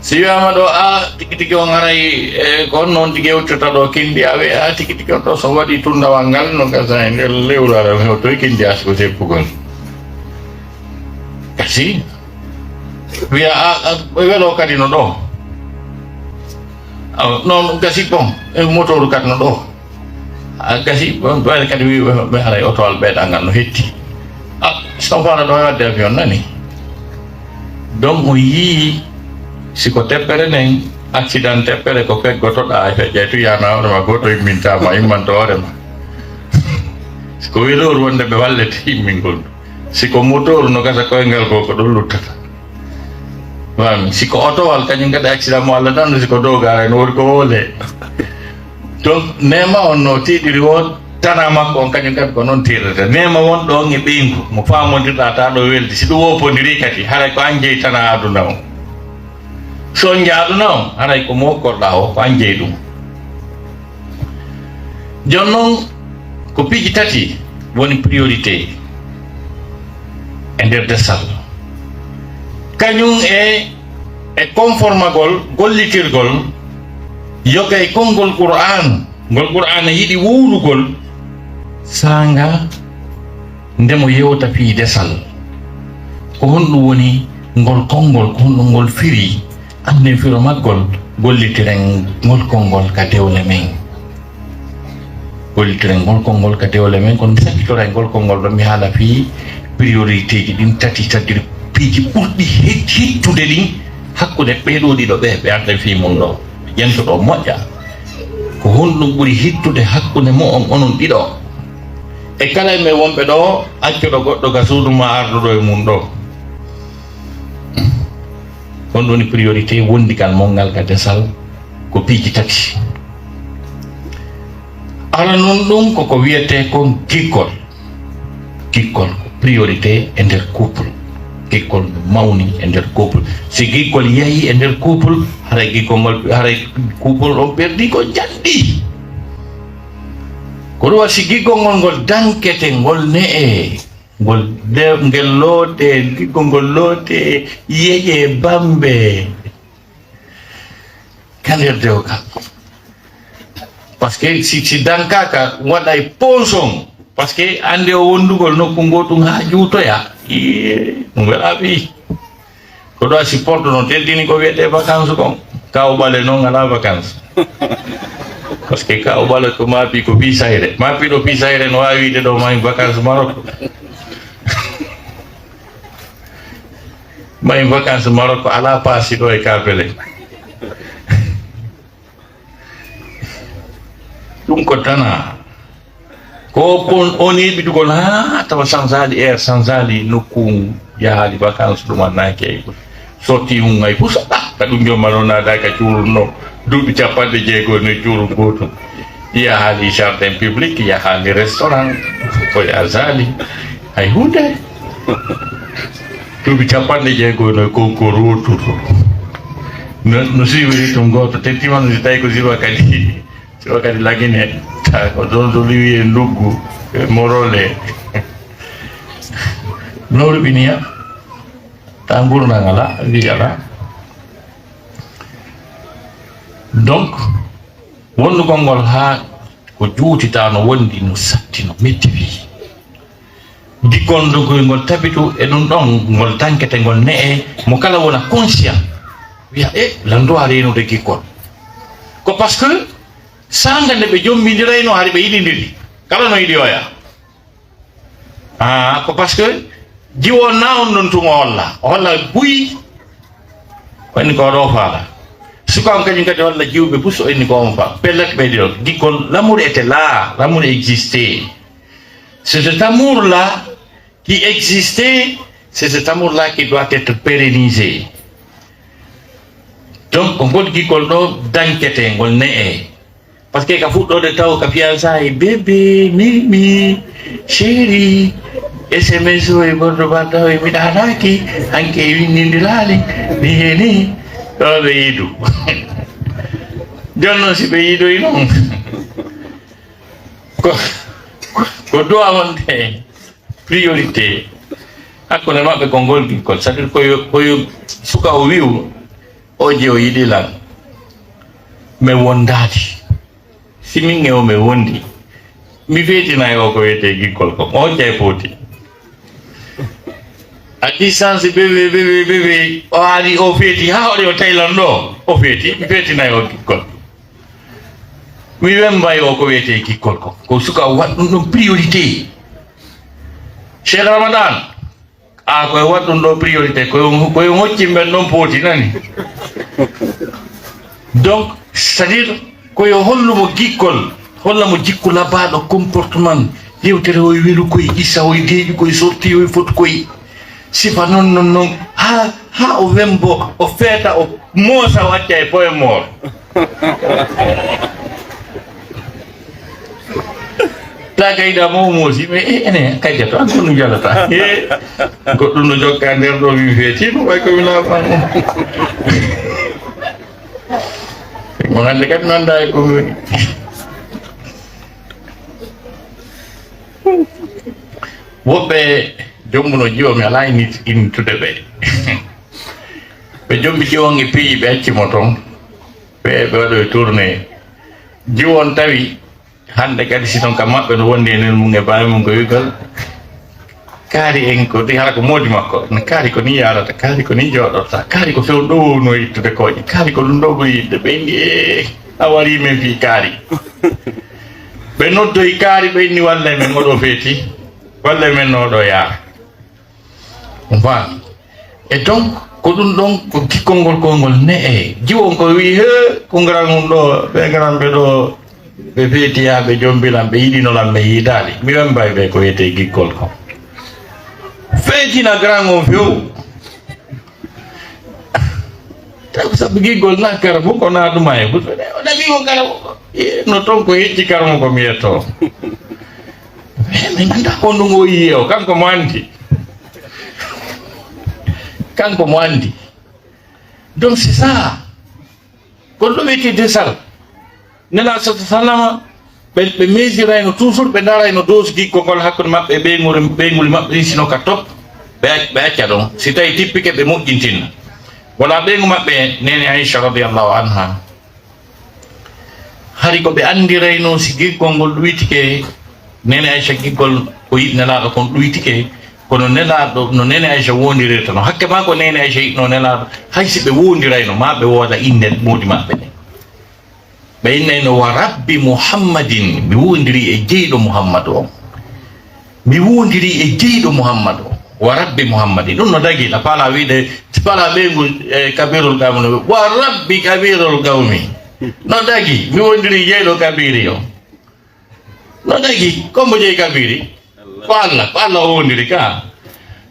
Si wiyaama ɗo, a tigi tigi on haray, e, ko on noon tigi yewtirta ɗo kinndi, a wiya, a tigi tigi on ɗo so waɗi tunndawal ngal, no gasa e nder lewru ara, o toy kinndi as ko seppugol. Kasi, wiya, a, a, welo kadi no ɗo. Awa, noon gasi, bon, e motooru kadi no ɗo. A gasi, ɓe, ɓe kadi wi, ɓe, ɓe haray otowal ɓeyɗal ngal no hetti. A, so faala ɗo e waɗde avion nani. Donc, o yii, si ko teppere nden, accident teppere ko keggotoɗaa, e feƴƴay tu yaana hoore ma, gooto immintaama, immanto hoore ma. Si ko welooru wonde ɓe wallete immingol. Si ko motooru no gasa koyngal goo ko ɗon luttata. Fami? Si ko otowal, kañum kadi accident mo Allah tan, si ko dow gaara no woni ko wole. Donc, neema on no tiiɗiri o, tanaa makko on kañum kadi ko noon tiiɗata. Neema wonɗo on e ɓeyngu, mo faamondirɗaa taa ɗo weldi. Si ɗum woppondiri kadi, haray ko an jeyi tanaa aduna on. So on njaha aduna on, haray ko mokkorɗaa o, ko an jeyi ɗum. Jooni noon, ko piiji tati woni priorité e nder desal. Kañum e, e conformagol, gollitirgol, yoga e konngol Qur'aan, ngol Qur'aana yiɗi wowlugol, saanga nde mo yewta fii desal. Ko honɗum woni ngol konngol, ko honɗum ngol firi? Annden firo maggol, gollitiren ngol konngol ka dewle men. Gollitiren ngol konngol ka dewle men, kono mi sakkitora e ngol konngol ɗo, mi haala fii priorité ji ɗin tati, c'est-à-dire piiji ɓurɗi het-, hittude ɗin hakkunde ɓee ɗoo ɗiɗo ɓe, ɓe arde fii mun ɗo. Ƴento ɗo moƴƴa. Ko honɗum ɓuri hittude hakkunde mo'on onon ɗiɗo? E kala e men wonɓe ɗo, accuɗo goɗɗo ka suudu ma arduɗo e mun ɗo. Honɗum woni priorité wondigal mon ngal ka desal? Ko piiji tati. Aranun ɗum ko ko wiyetee kon giggol. Giggol ko priorité e nder couple. Giggol no mawni e nder couple. Si giggol yahi e nder couple, haray giggol ngol, haray couple on perdii ko janɗi. Ko ɗum waɗi si giggol ngol, ngol dankete, ngol ne'e, ngol de-, ngel loote, giggol ngol loote, yeƴe, bambe. Ka nder dewgal. Parce que si, si dankaaka, waɗay ponson. Parce que annde o wondugol nokku ngoo tun haa juutoya. Iyee, ɗum welaa fii. Ko ɗo a supporte no teddini ko wiyetee vacances kon. Kaw Ɓale noon alaa vacances. Parce que Kaw Ɓale ko maapi ko fii sayre. Maapiiɗo fii sayre no waawi wiide ɗo maa en vacances Maroc. Maa en vacances Maroc alaa paasi ɗo e Kaabele. Ɗum ko tanaa. Ko kon on heɓitugol haa tawa sansaali heure, sansaali nokku, yahaali vacances, ɗum annaaki e sotti ɗum hay pusa. Ka ɗum jomma noon naada ka cuurun no duuɓi capanɗe jeego e noy cuurun gooto. Yahaali jardin public, yahaali restaurant, ko yahaali hay huunde. Duuɓi capanɗe jeego e noy konko rootuto. No, no siiwiri tun gooto, tettima no si tawi ko siwa kadi. Siwa kadi lagine, ta ko ɗon so liwi e nduggu, e morole. No ruɓiniya, ta ngurndan alaa, wi alaa. Donc, wondugol ngol haa ko juutitaa no wondi, no satti, no metti fii. Giggol ndogol ngol tabitu e ɗum ɗon, ngol dankete, ngol ne'e, mo kala wona conscient. Wiya, "E, lanndo a reenude giggol." Ko parce que saanga nde ɓe jommbindirayno, hari ɓe yiɗindiri. Kala no yiɗi oya. Ah, ko parce que jiwo na on ɗon tun o holla. O holla buy, woni ko ɗo faala. Suka on kañum kadi holla jiwɓe bus o inni ko on fa. Pellet ɓe ɗiɗon. Giggol, l'amour était là, l'amour existait. C'est cet amour-là qui existait, c'est cet amour-là qui doit être pérennisé. Donc, ko ngol giggol ɗo dankete, ngol ne'e. Parce que ka fuɗɗoode taw ka fiançailles, bébé, mimi, chéri, S M S o e gordo ba taw e miɗa halaaki, hanke e winndindiraali, mi heni, ɗo ɓe yidu. Jooni noon si ɓe yidoyi noon, ko, ko, ko du'a wonde priorité. Hakkunde maɓɓe ko ngol gikkol, c'est-à-dire ko yo, ko yo suka o wi'u, o je o yiɗi lan. Mi wondaade. Si min e o mi wondi, mi feetinay o ko wiyetee gikkol ko. O hoccay pooti. A distance bébé, bébé, bébé, o ari o feeti, haa o ari o tawi lan ɗo, o feeti, mi feetinay o gikkol. Mi wemmbay o ko wiyetee gikkol ko. Ko suka o waɗ ɗum ɗum priorité. Cheikh Ramadan, a koye waɗ ɗum ɗo priorité, koye, koye hocci mben ɗon pooti nani. Donc, c'est-à-dire, koye hollumo gikkol, holla mo jikku labaaɗo, comportement, yewtere o e welu koye, isa o e deeƴu koye, sorti o e fot koye, sifa non, non, non, haa, haa o wembo, o feeta, o moosa, o acca e poye moor. Ta kayda mo moosi, mais e, ene, kayda to, an ko ɗum jalata. E, goɗɗum no jokka nder ɗo, min feeti, mo way ko mi laaɓa. Mo hannde kadi nanda e ko mi woni. Woɓɓe jombuno jiwo, mi alaa ini-, intude ɓe. Ɓe jombi jiwo on e piiji, ɓe acci mo toon. Ɓe, ɓe waɗo e tourné. Jiwo on tawi hannde kadi, si non ka maɓɓe no wondi e nen mum e baawi mum ko wigal. Kaari en ko ɗi, hara ko moodi makko. No kaari ko ni yaarata, kaari ko ni jooɗorta, kaari ko few ɗo wowno ittude kooƴe, kaari ko ɗum ɗo ɓuri yiɗde. Ɓe inni, "Ee, a warii men fii kaari." Ɓe noddoyi kaari, ɓe inni, "Wallay men oɗo feeti, wallay men no oɗo yaara." On faami? E donc, ko ɗum ɗon, ko gikkol ngol, ko ngol ne'e. Jiwo on ko wi'i, "He, ko ngaran on ɗo, ɓe ngaran ɓe ɗo, ɓe feeti haa ɓe jombi lan, ɓe yiɗino lan, ɓe yiidaali." Mi wemmbay ɓe ko wiyetee gikkol ko. Feetina ngaran on few. Taw sabu giggol na kara fof ko naatuma e fof. O ɗaɓi o kara fof. E, no toon ko hecci kara mo ko mi yetto. E, min anndaa ko ndun o yi'i o, kanko mo anndi. Kanko mo anndi. Donc, c'est ça. Ko ɗum wiyetee desal. Nelaaɗo sallallaahu alayhi wa sallama, ɓe, ɓe meesirayno toujours, ɓe ndarayno dose giggol ngol hakkunde maɓɓe e ɓeynguure, ɓeynguuli maɓɓe ɗin, sino ka top, ɓe ac-, ɓe acca ɗon. Si tawii tippike, ɓe moƴƴintinna. Wala ɓeyngu maɓɓe, neene Aysha radiyallaahu anha. Hari ko ɓe anndirayno si giggol ngol ɗuytike, neene Aysha giggol ko yiɗi Nelaaɗo kon ɗuytike, kono Nelaaɗo, no neene Aysha wondirirta no, hakke maa ko neene Aysha yiɗno Nelaaɗo, hay si ɓe wondirayno, maa ɓe wooda innde moodi maɓɓe nde. Ɓe innayno, "Wa Rabbi Muhammadin, mi wondirii e jeyɗo Muhammadu on." Mi wondirii e jeyɗo Muhammadu, wa Rabbi Muhammadin. Ɗum no dagii, a faalaa wiide, faalaa ɓeyngu, e, Kabirul Qawmi no, wa Rabbi Kabirul Qawmi. No dagii, mi wondirii jeyɗo Kabiri o. No dagii, ko mbo jeyi Kabiri? Ko Allah, ko Allah o wondiri ka.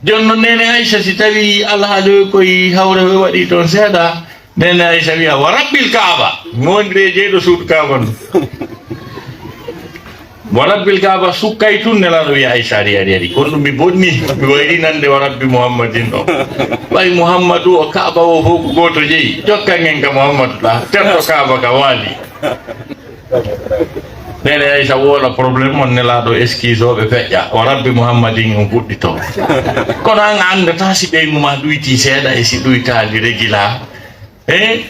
Jooni noon, neene Aysa, si tawii alhaali o koye hawre o waɗii toon seeɗa, neene Aysa wiya, "Wa Rabbil Kaaba, mi wondirii e jeyɗo suudu Kaaba ndu." "Wa Rabbil Kaaba, sukkay tun." Nelaaɗo wiya, "Aysa, ari, ari, ari. Kono ɗum mi bonni, mi wayri nande wa Rabbi Muhammadin ɗo. Ɓay Muhammadu o Kaaba o fof ko gooto jeyi. Jokkan en ka Muhammadu ɗa, terɗo Kaaba ka waali." Neene Aysa woola problème on, Nelaaɗo excuse o ɓe feƴƴa. "Wa Rabbi Muhammadin" on fuɗɗitoo. Kono an a anndataa si ɓeyngu ma ɗuyti seeɗa e si ɗuytaali régila. Eh?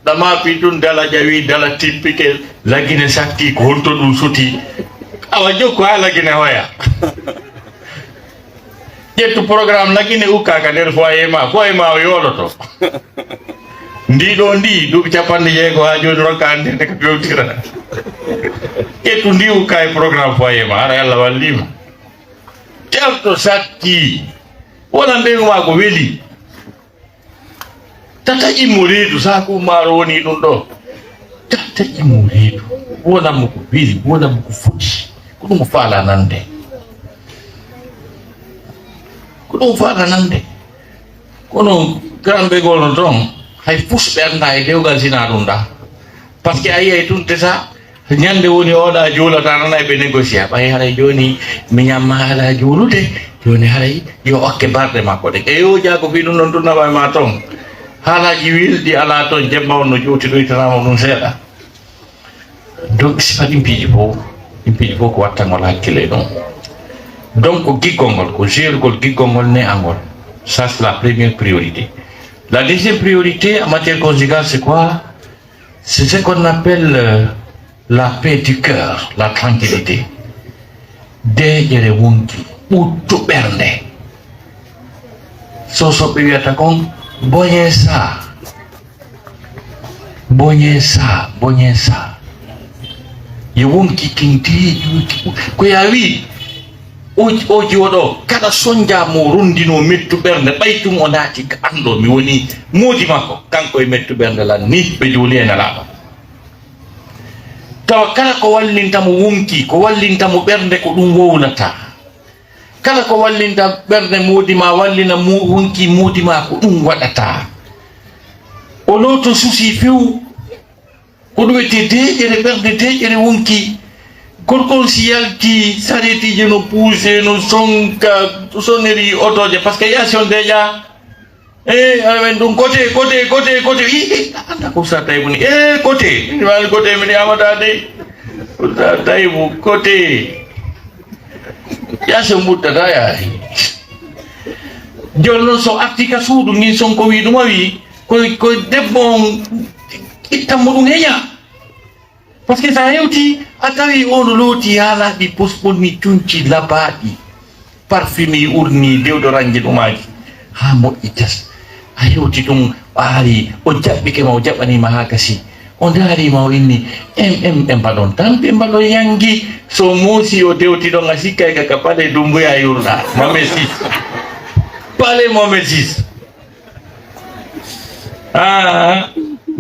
Ɗama pi tun dala ƴawi, dala tippike, Lagine satti, ko honto ɗum suti? Awa jokku haa Lagine hoya. Ƴettu programme Lagine ukka ka nder foyer ma, foyer ma o yooloto. Ndi ɗo ndi, duuɓi capanɗe jeego haa jooni rokka andirde ko pewtira. Ƴettu ndi ukka e programme foyer ma, hara Allah wallii ma. Terto satti, wona mbeewu ma ko weli. Tata immo reedu, saaku maaro woni ɗum ɗo. Tata immo reedu, wonammo ko weli, wonammo ko foti. Ko ɗum o faala nande. Ko ɗum o faala nande. Kono grand ɓe gol no toon, hay fus ɓe annda e dewgal sina ɗum ɗa. Parce que a yiyay tun tesa, ñande woni oɗa juulata, nana ɓe négocier. Ɓay haray jooni mi ñamma haala juulude, jooni haray yo okke barɗe makko ɗe. E yo jaago fii ɗum ɗon tun naɓa ma toon. Haalaaji wilɗi alaa toon, jemma on no juuti ɗoytanama ɗum seeɗa. Donc, sifa ɗin piiji fof, ɗin piiji fof ko wattangol hakkille e ɗum. Donc, ko giggol ngol, ko gérugol giggol ngol, ne angol. Ça, c'est la première priorité. La deuxième priorité en matière conjugale, c'est quoi? C'est ce qu'on appelle euh, la paix du cœur, la tranquillité. Deeƴere wonki, ɓuttu ɓernde. Sosoɓe wiyata kon boñe sa, boñe sa, boñe sa. Yo wonki kin deeƴi, ko ya wi, o, o jiwo ɗo, kala sonja mo rondino mettu ɓernde, ɓay tun o naati ka anndo, mi woni moodi makko, kanko e mettu ɓernde lan ni, ɓe juuli e Nelaaɗo. Tawa kala ko wallinta mo wonki, ko wallinta mo ɓernde, ko ɗum wowlata. Kala ko wallinta ɓernde moodi ma, wallina mo wonki moodi ma, ko ɗum waɗata. O looto susi few, ko ɗum wiyetee deeƴere ɓernde, deeƴere wonki. Gorko on si yalti, sareetiije no puuse, no sonka, sonnerie otooje, parce que yaasi on deeƴa. Eh, amen ɗum kote, kote, kote, kote. I, i, anda ko sa tawi woni. Eh, kote. Min wali kote, min yamata de. Ko sa tawi mo kote. Ya so muddata yaari. Joni noon so arti ka suudu, ngin son ko wi ɗum a wi, ko, ko debbo on ittan mo ɗum heña. Parce que sa hewti, a tawi on looti yaalaaɓi pos ɓonni cunci labaaɗi, parfumi urni, deodorantji ɗumaaji, haa moƴƴi tas. A hewti ɗum, o ari, o jaɓɓike ma, o jaɓɓaniima haa gasi. O ndaariima, o inni, em, em, ɓe mbaɗon tan, ɓe mbaɗon yanngi. So moosi, o dewti ɗon, a sikkay ka, ka Palais Doumbouya yurɗa. Mohamed six. Palais Mohamed six. Ah,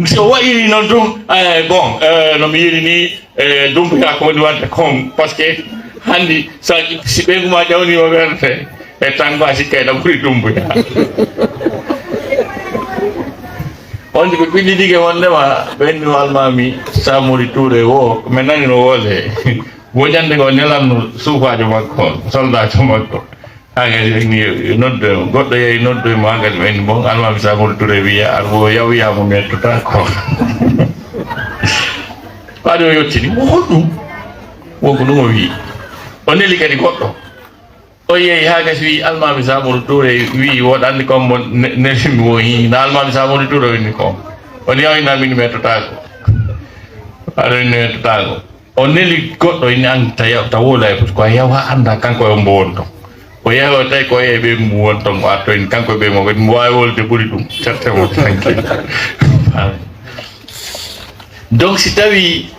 so wa'iri noon tun, eh, bon, eh, no mi yiɗi ni, eh, Dumbuya ko woni wadde kon, parce que hanndi sa, si ɓeyngu ma ƴawnii o werte, e tan mba sikkay na ɓuri Dumbuya. On ko ɓillidige wondema ɓenni o almaami Samori Touré wo, mi nani no wole. Wojande ngo nelanno suufaajo makko, soldaajo makko. Haa kadi ɓe inni noddoy mo. Goɗɗo yehi noddoy mo, haa kadi ɓe inni, "Bon, Almaami Samori Touré wiya, ar wo yaw wiya mo mettotaako." Ɓaade o yottini mo, "Honɗum?" Won ko ɗum o wi'i. O neli kadi goɗɗo. O yehi haa gasi wi'i, "Almaami Samori Touré wi'i, woɗa anndi kon mo ne-, nelimi wo hi, na Almaami Samori Touré woni kon. On yaw ina min mettotaako." Aɗa inni mettotaako. O neli goɗɗo, inni an ta yaw, ta wowla e foti ko a yaw haa annda kanko e ombo woni ton. O yahi o tawi ko e ɓe mum woni ton, o artoyni kanko e ɓe mo kadi mo waawi wolde ɓuri ɗum. Certainement tranquille. Donc si tawi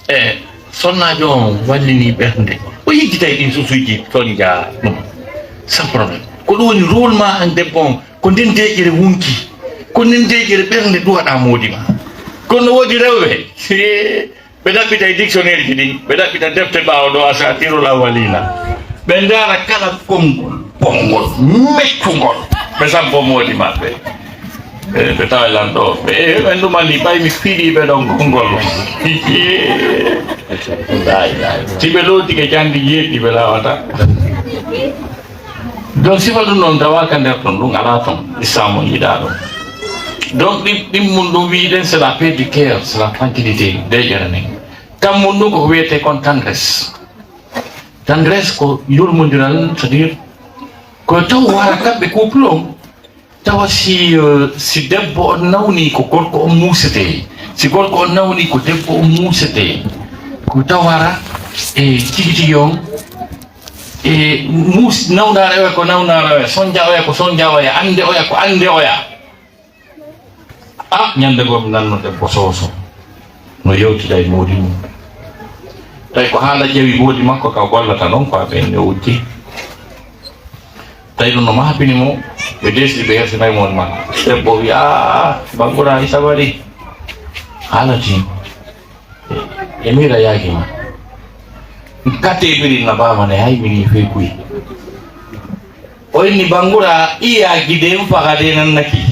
e sonnaajo on wallini ɓernde, o yejjitay ɗin susuuji sonja ɗum. Sans problème. Ko ɗum woni rôle ma an debbo on, ko nden deƴƴere wonki, ko nden deƴƴere ɓernde duwaɗa moodi ma. Kono no woodi rewɓe, ɓe ɗaɓɓita e dictionnaire ji ɗin, ɓe ɗaɓɓita defte ɓaawo ɗo, Asatirul Awwalina. Ɓe ndaara kala konngol bonngol, meccungol, ɓe sabbo moodi maɓɓe. E, ɓe tawa lan ɗo. Ɓe, e, ɓen ɗum anndi, ɓay mi fiɗii ɓe ɗon konngol. Lay, lay. Si ɓe lootike candi jeeɗiɗi, ɓe laawata. Donc, sifa ɗum noon tawaaka nder ton, ɗum alaa ton, Islaam on yiɗaa ɗum. Donc, ɗin, ɗin mun ɗum wi'uɗen, c'est la paix du cœur, c'est la tranquillité, deƴƴere nden. Tan mun ɗum koko wi'etee kon tendresse. Tendresse ko yurmondiral, c'est-à-dire, ko taw wara kamɓe couple on, tawa si, euh, si debbo on nawni ko gorko on muusetee, si gorko on nawni ko debbo on muusetee, ko taw wara e tigi tigi on, e muus-, nawnaare oya ko nawnaare oya, sonja oya ko sonja oya, annde oya ko annde oya. Ah, ñande goo mi nanno debbo soso no yewtida e moodi mum. Tawi ko haala ƴeewi moodi makko ka o gollata ɗon, ko a ɓen ne wujji. Tawi ɗum no maapini mo, ɓe deesɗi ɓe yersinayi moodi makko. Debbo wi, "Ah, ah, Bangura, i sabari." Haala tin. E miira yaaki ma. Kate biri na bama ne hay mini fe kuy. O inni, "Bangura, iya gide mfagade nan naki."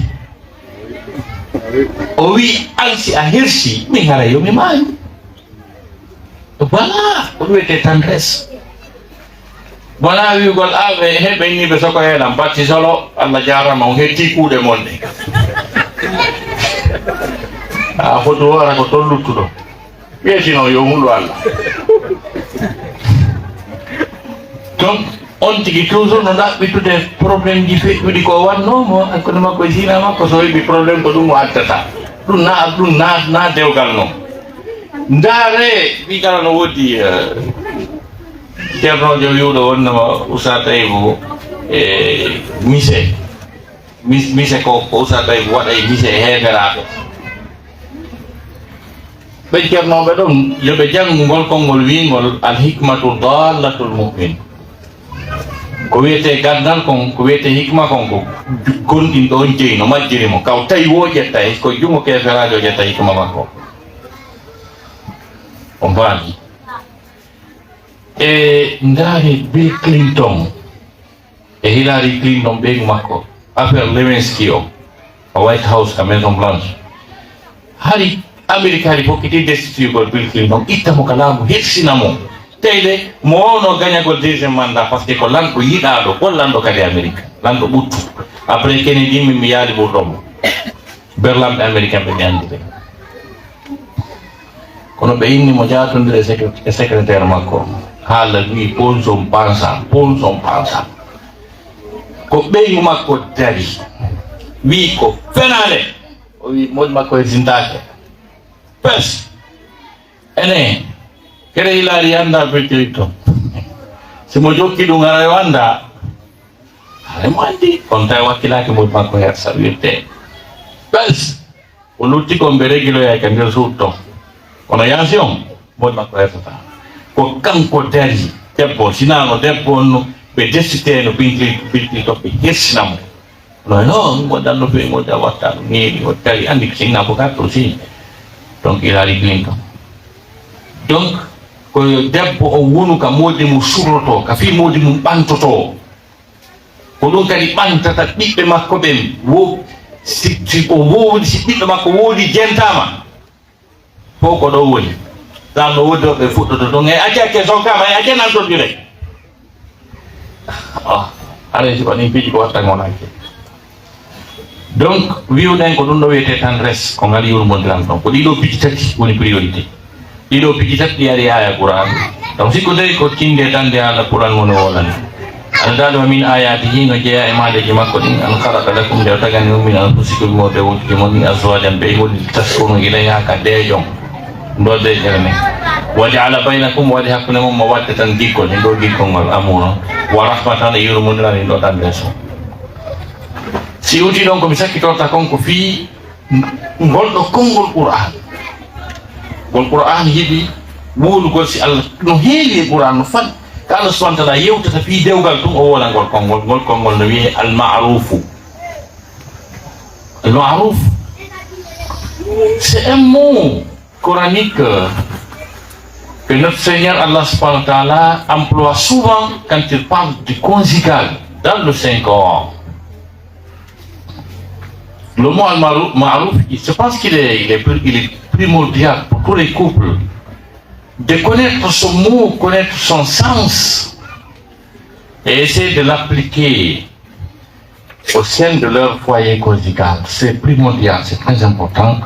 O wi, "Alsi a hirsi, mi hara yo mi maayi." Voilà, ko ɗum wiyetee tendresse. Wonaa wi'ugol, "Ah, ɓe, he, ɓe inni ɓe soko heelan, batti solo, Allah jaarama, on hetti kuuɗe mon ɗe." A foti wara ko ton luttuɗo. Ɓeyti noon, yo hulu Allah. Donc, On tigi toujours no ɗaɓɓitude problème ji feƴƴuɗi ko wannoo mo hakkunde makko e Sina makko, so heɓi problème ko ɗum o addata. Ɗum na, ɗum na, na dewgal noon. Ndaare, ɓi kala no woodi, eh, ceernoojo wiwɗo wonnama Usa Tayibu e mise. Mis-, mise ko, ko Usa Tayibu waɗa e mise e heeferaaɓe. Ɓe ceernooɓe ɗon, yo ɓe janngu ngol konngol wiingol, "Al hikmatu dallatul mu'min." Ko wiyetee ganndal kon, ko wiyetee hikma kon, ko gonɗinɗo on jeyi no majjiri mo. Kaw tawi wo ƴetta, e ko junngo keeferaajo ƴetta hikma makko. On faami? E ndaari Bill Clinton e Hillary Clinton, ɓeyngu makko, affaire Lewinsky o, ka White House, ka Maison Blanche. Hari Amérique hari fokkiti destituigol Bill Clinton, itta mo ka laamu, hirsina mo. Teyde mo wawno gañagol deuxième mandat, parce que ko lanɗo yiɗaaɗo, ko lanɗo kadi Amérique, lanɗo ɓuttu. Après Kennedy, min mi yaali ɓurɗo mo. Berlanɓe américain ɓe mi anndi ɓe. Kono ɓe inni mo jaatondire e secré-, e secrétaire makko. Haala wi, "Paul son pensa, Paul son pensa." Ko ɓeyngu makko dari. Wi ko fenaande. O wi, "Moodi makko e sintaake." Pes. Ene, kere Hillary annda Bill Clinton. Si mo jokki ɗum, haray o annda. Haray mo anndi. Kono tawi wakkilaaki moodi makko her sa wirte. Pes. O lutti kon ɓe regiloyay ka nder suudu ton. Kono yaasi on, moodi makko hertata. Ko kanko dari, debbo, sinaano debbo on no ɓe desitee no Bill Clinton, Bill Clinton ɓe hirsina mo. No, no, mo dan no fewi, mo da watta, no neeɓi, o dari, anndi ko sinna ko gatto aussi. Donc, Hillary Clinton. Donc, ko yo debbo o wonu ka moodi mum surroto, ka fii moodi mum ɓantoto. Ko ɗum kadi ɓantata ɓiɓɓe makko ɓen. Wo-, si, si o woodi, si ɓiɓɓe makko woodi jentaama, fof ko ɗo woni. Ɗan no woodi ɗo ɓe fuɗɗoto ɗum. E acce, acce, so kama, e acce nan toon direct. Ah, aɗa si waɗi piiji ko watta ngonaki. Donc, wiwɗen ko ɗum ɗo wiyetee tendresse, ko ngal yurmondiral ɗon. Ko ɗiɗo piiji tati woni priorité. Ɗiɗo piiji tati ɗi ari aya Qur'an. Donc, si ko tawi ko tinde tande haala Qur'an woni wolani. Aɗa daɗo min ayatihi no jeeya e maadeji makko ɗin, an khalaqa lakum, nde o tagani on min anfusikum mo ɓe wontude mon ni azwajan ɓe woni taskunu ilayha ka deeƴon. Ndo deeƴere men. Wa ja'ala baynakum, waɗi hakkunde mon mo waɗde tan gikkol, e ɗo gikkol ngol amour on. Wa rahmatan e yurmondiral e ɗo ɗan lees on. Si yewti ɗon ko mi sakkitorta kon ko fii ngol ɗo konngol Qur'an. Ngol Qur'an yiɗi wowlugol si Allah no heewi e Qur'an no fan. Ka Allah subhanahu wa ta'ala yewtata fii dewgal tun o wowla ngol konngol. Ngol konngol no wiyee al-ma'rufu. Al-ma'ruf, c'est un mot coranique que notre Seigneur Allah subhanahu wa ta'ala emploie souvent quand il parle du conjugal dans le Saint Coran. Le mot al-ma'ruf, ma'ruf, je pense qu'il est, il est, il est primordial pour tous les couples de connaître ce mot, connaître son sens et essayer de l'appliquer au sein de leur foyer conjugal. C'est primordial, c'est très important.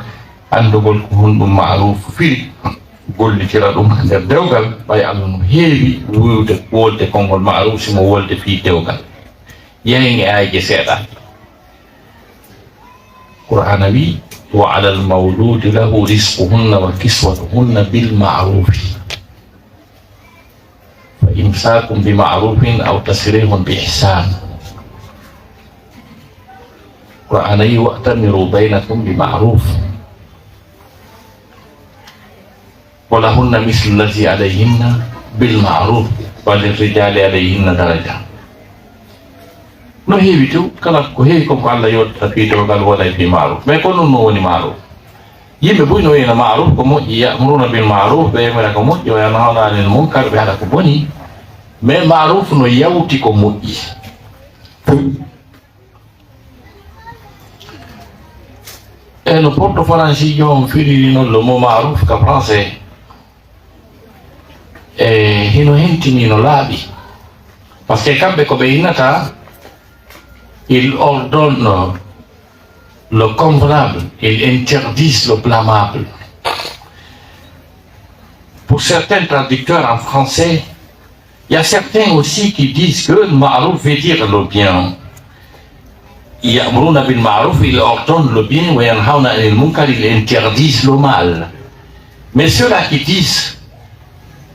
Anndugol ko honɗum ma'ruf firi, gollitira ɗum e nder dewgal, ɓay Allah no heewi wiwde, wolde konngol ma'ruf, si mo wolde fii dewgal. Yahen e ayje seeɗa. Qur'ana wi, "Wa alal mawludi lahu rizquhunna wa kiswatuhunna bil ma'rufi. Fa imsakun bi ma'rufin aw tasrihun bi ihsan." Qur'ana wi, "Wa'tamiru baynakum bi ma'ruf." "Wa lahunna mislu llazi alayhinna bil ma'ruf, wa lirrijali alayhinna daraja." No heewi tew, kala ko heewi kon ko Allah yottata fii dewgal wona e fii ma'ruf. Mais ko non no woni ma'ruf. Yimɓe buy no wiyna ma'ruf ko moƴƴi, ya'muruna bil ma'ruf, ɓe yamira ko moƴƴi, wa yanhawna anil munkar, ɓe haɗa ko boni. Mais ma'ruf no yawti ko moƴƴi. E no porto faransiijo on firiri non le mot ma'ruf ka français, e hino hentini no laaɓi. Parce que kamɓe ko ɓe innata, il ordonne le convenable, il interdit le blâmable. Pour certains traducteurs en français, Il y a certains aussi qui disent que le ma'ruf veut dire le bien. يأمرون بالمعروف, ils ordonnent le bien, وينهون عن المنكر, ils interdisent le mal. Mais ceux-là qui disent,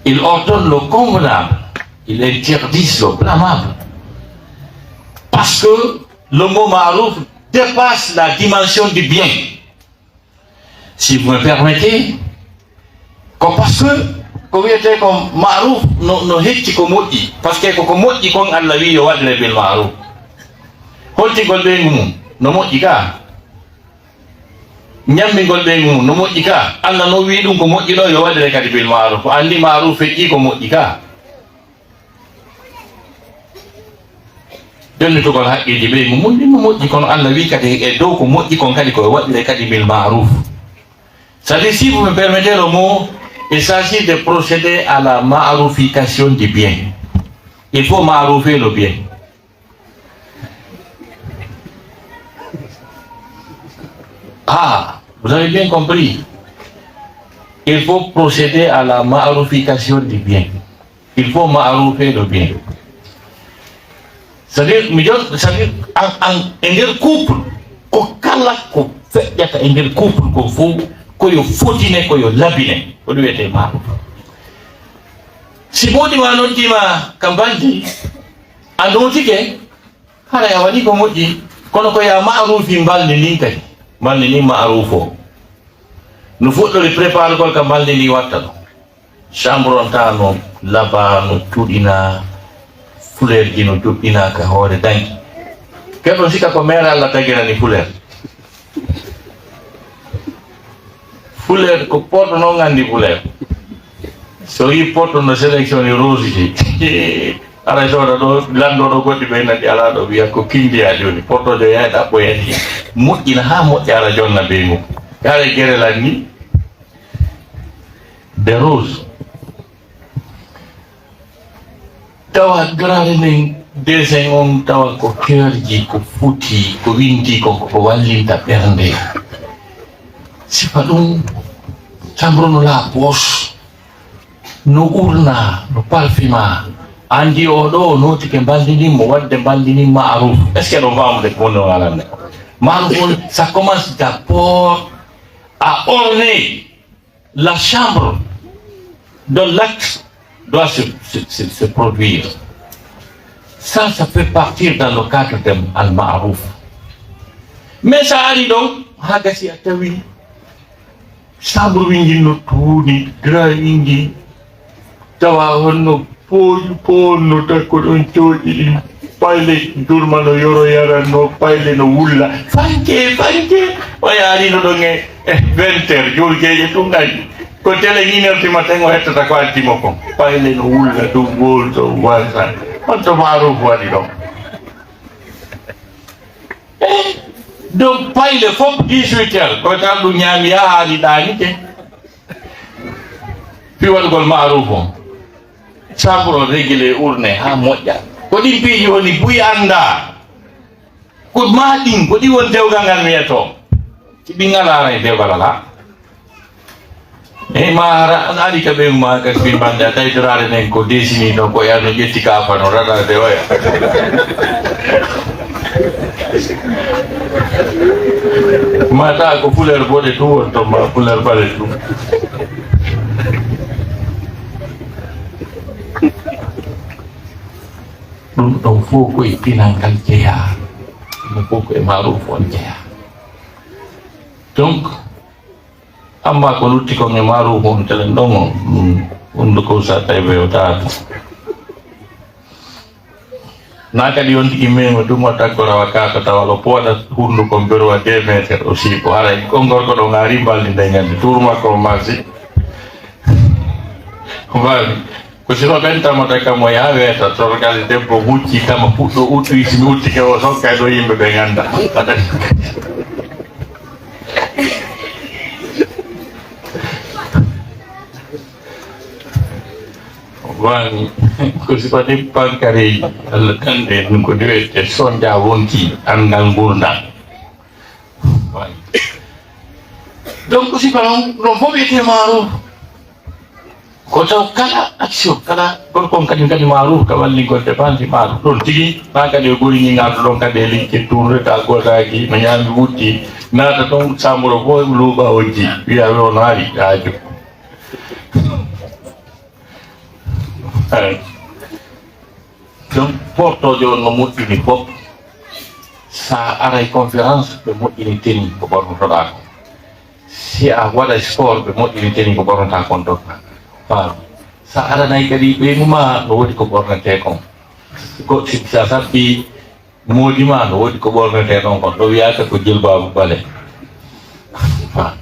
ils ordonnent le convenable, ils interdisent le blâmable. Parce que le mot ma'ruf dépasse la dimension du bien. Si vous me permettez, ko parce que ko wiyetee ko ma'ruf no, no hecci ko moƴƴi, parce que ko ko moƴƴi kon Allah wi yo waɗire bil ma'ruf. Holtingol ɓeyngu mum no moƴƴi ka, ñammingol ɓeyngu mum no moƴƴi ka, Allah no wi ɗum ko moƴƴi ɗo yo waɗire kadi bil ma'ruf. Ko anndi ma'ruf feƴƴi ko moƴƴi ka. Jonnitugol haqqeeji ɓeyngu mum ɗin no moƴƴi, kono Allah wi kadi e dow ko moƴƴi kon kadi ko waɗire kadi bil ma'ruf. C'est-à-dire, si vous me permettez le mot, il s'agit de procéder à la ma'rufication du bien. Il faut ma'rufer le bien. Ah, vous avez bien compris. Il faut procéder à la ma'rufication du bien. Il faut ma'rufer le bien. C'est-à-dire, mi jon, c'est-à-dire, an, an, e nder couple, ko kala ko feƴƴata e nder couple ko fof, ko yo fotine, ko yo labine. Ko ɗum wiyetee ma'ruf. Si moodi ma noddiima ka mbaldi, a nootike, haray a waɗi ko moƴƴi, kono ko ya ma'rufi mbaldi ndin kadi. Mbaldi ndin ma'ruf o. No fuɗɗori préparugol ka mbaldi ndin watta ɗo. Chambre on taa no labaa, no cuɗinaa, fleur ji no joɗɗinaa ka hoore danki. Keɗon sika ko mere Allah tagirani fleur. Fleur ko porto non anndi fleur. So wi porto no sélection ni rose ji. Ara sooda ɗo, lanndo ɗo goɗɗi ɓe natti alaa ɗo wiya ko kindiya jooni. Porto jo yaay ɗaɓɓo yaay. Moƴƴina haa moƴƴa ara jonna be mum. Kare gere lanni. Des roses. Tawa drare nden, dessin on, tawa ko keerji, ko foti, ko windi kon, ko ko wallinta ɓernde. Sifa ɗum, chambre no la poche, no urna, no parfuma. Andi o ɗo, o noti ke mbaldi ndin, mo wadde mbaldi ndin ma'ruf. Est-ce que ɗon famude ko woni o alanne? Ma'ruf on, ça commence d'abord à orner la chambre de l'acte doit se, se, se, se produire. Ça, ça peut partir dans le cadre de al-ma'ruf. Mais sa ari ɗon, haa gasi a tawi chambre wingi no tuuni, drap wingi, tawa honno pooju poonno takko ɗon cooƴi ɗin. Payle durma no yoro yaranno, payle no wulla. Fanke, fanke! O yaarino ɗon e, e vingt heures, jolgeeje tun aji. Ko tele une heure du matin o hettata ko addi mo kon. Payle no wulla, ɗum wol to wasa. On to maaruufu waɗi ɗon. Eh, donc payle fof dix-huit heures, ko tan ɗum ñaami yahaali ɗaanike. Fi waɗugol maaruufu on. Chambre o régulé, urne haa moƴƴa. Ko ɗin piiji woni buy anndaa. Ko maa ɗin, ko ɗi woni dewgal ngal mi yetoo. Si ɗin alaa, haray dewgal alaa. Eyi, ma ara, an ari ka ɓeyngu ma kadi, min bannde a tawi doraade nden ko desini ɗo, ko yarno ƴetti kaafa no rata de oya. Ma tawa ko couleur boɗe tun woni ton, ma couleur ɓale tun. Ɗum ɗon fof ko e pinal ngal jeyaa. Ɗum fof ko e maaruufu on jeyaa. Donc, amma ko lutti kon e maaruufu on telen ɗon on, ɗum hunnduko sa tawi ɓe o taata. Na kadi on tigi mema ɗum o taggo rawa kaaka tawa o pooɗa hunnduko mberuwa deux mètres aussi. Ko haray on gorko ɗon ari mbaldi nde nganndi tuuru makko on marsi. Ko mbawi. Ko sino ɓen tamata kam o yaa weeta, torgali debbo hucci tama puɗɗo uttoyi, si mi uttike o sokkay ɗo yimɓe ɓe ngannda. Wani ko sifani pankareji Allah tan ɗe ɗum ko diwete sonja wonki anngal ngurndan. Wani. Donc sifa noon, ɗon fof wiyetee maaro. Ko taw kala action, kala gorko on kadi, kadi maaruuf ka wallingol dépense maaruuf ɗon tigi, maa kadi o gori ni ngardo ɗon kadi e linke tourne ta gotaaki, no ñaami wutti, naata ɗon samboro fof luuɓa ojji, wiya yo no ari, aajo. Ay. Donc, portoojo on no moƴƴini fof. Sa aray conférence, ɓe moƴƴini teni ko ɓornotoɗaa ko. Si a waɗa sport, ɓe moƴƴini teni ko ɓornotaa kon tokka. Faam. Sa aranay kadi ɓeynu ma, no woodi ko ɓornetee kon. Ko si sa sabbi moodi ma, no woodi ko ɓornetee ɗon kon. Ɗo wiyaaka ko jilbaabu bale. Faam.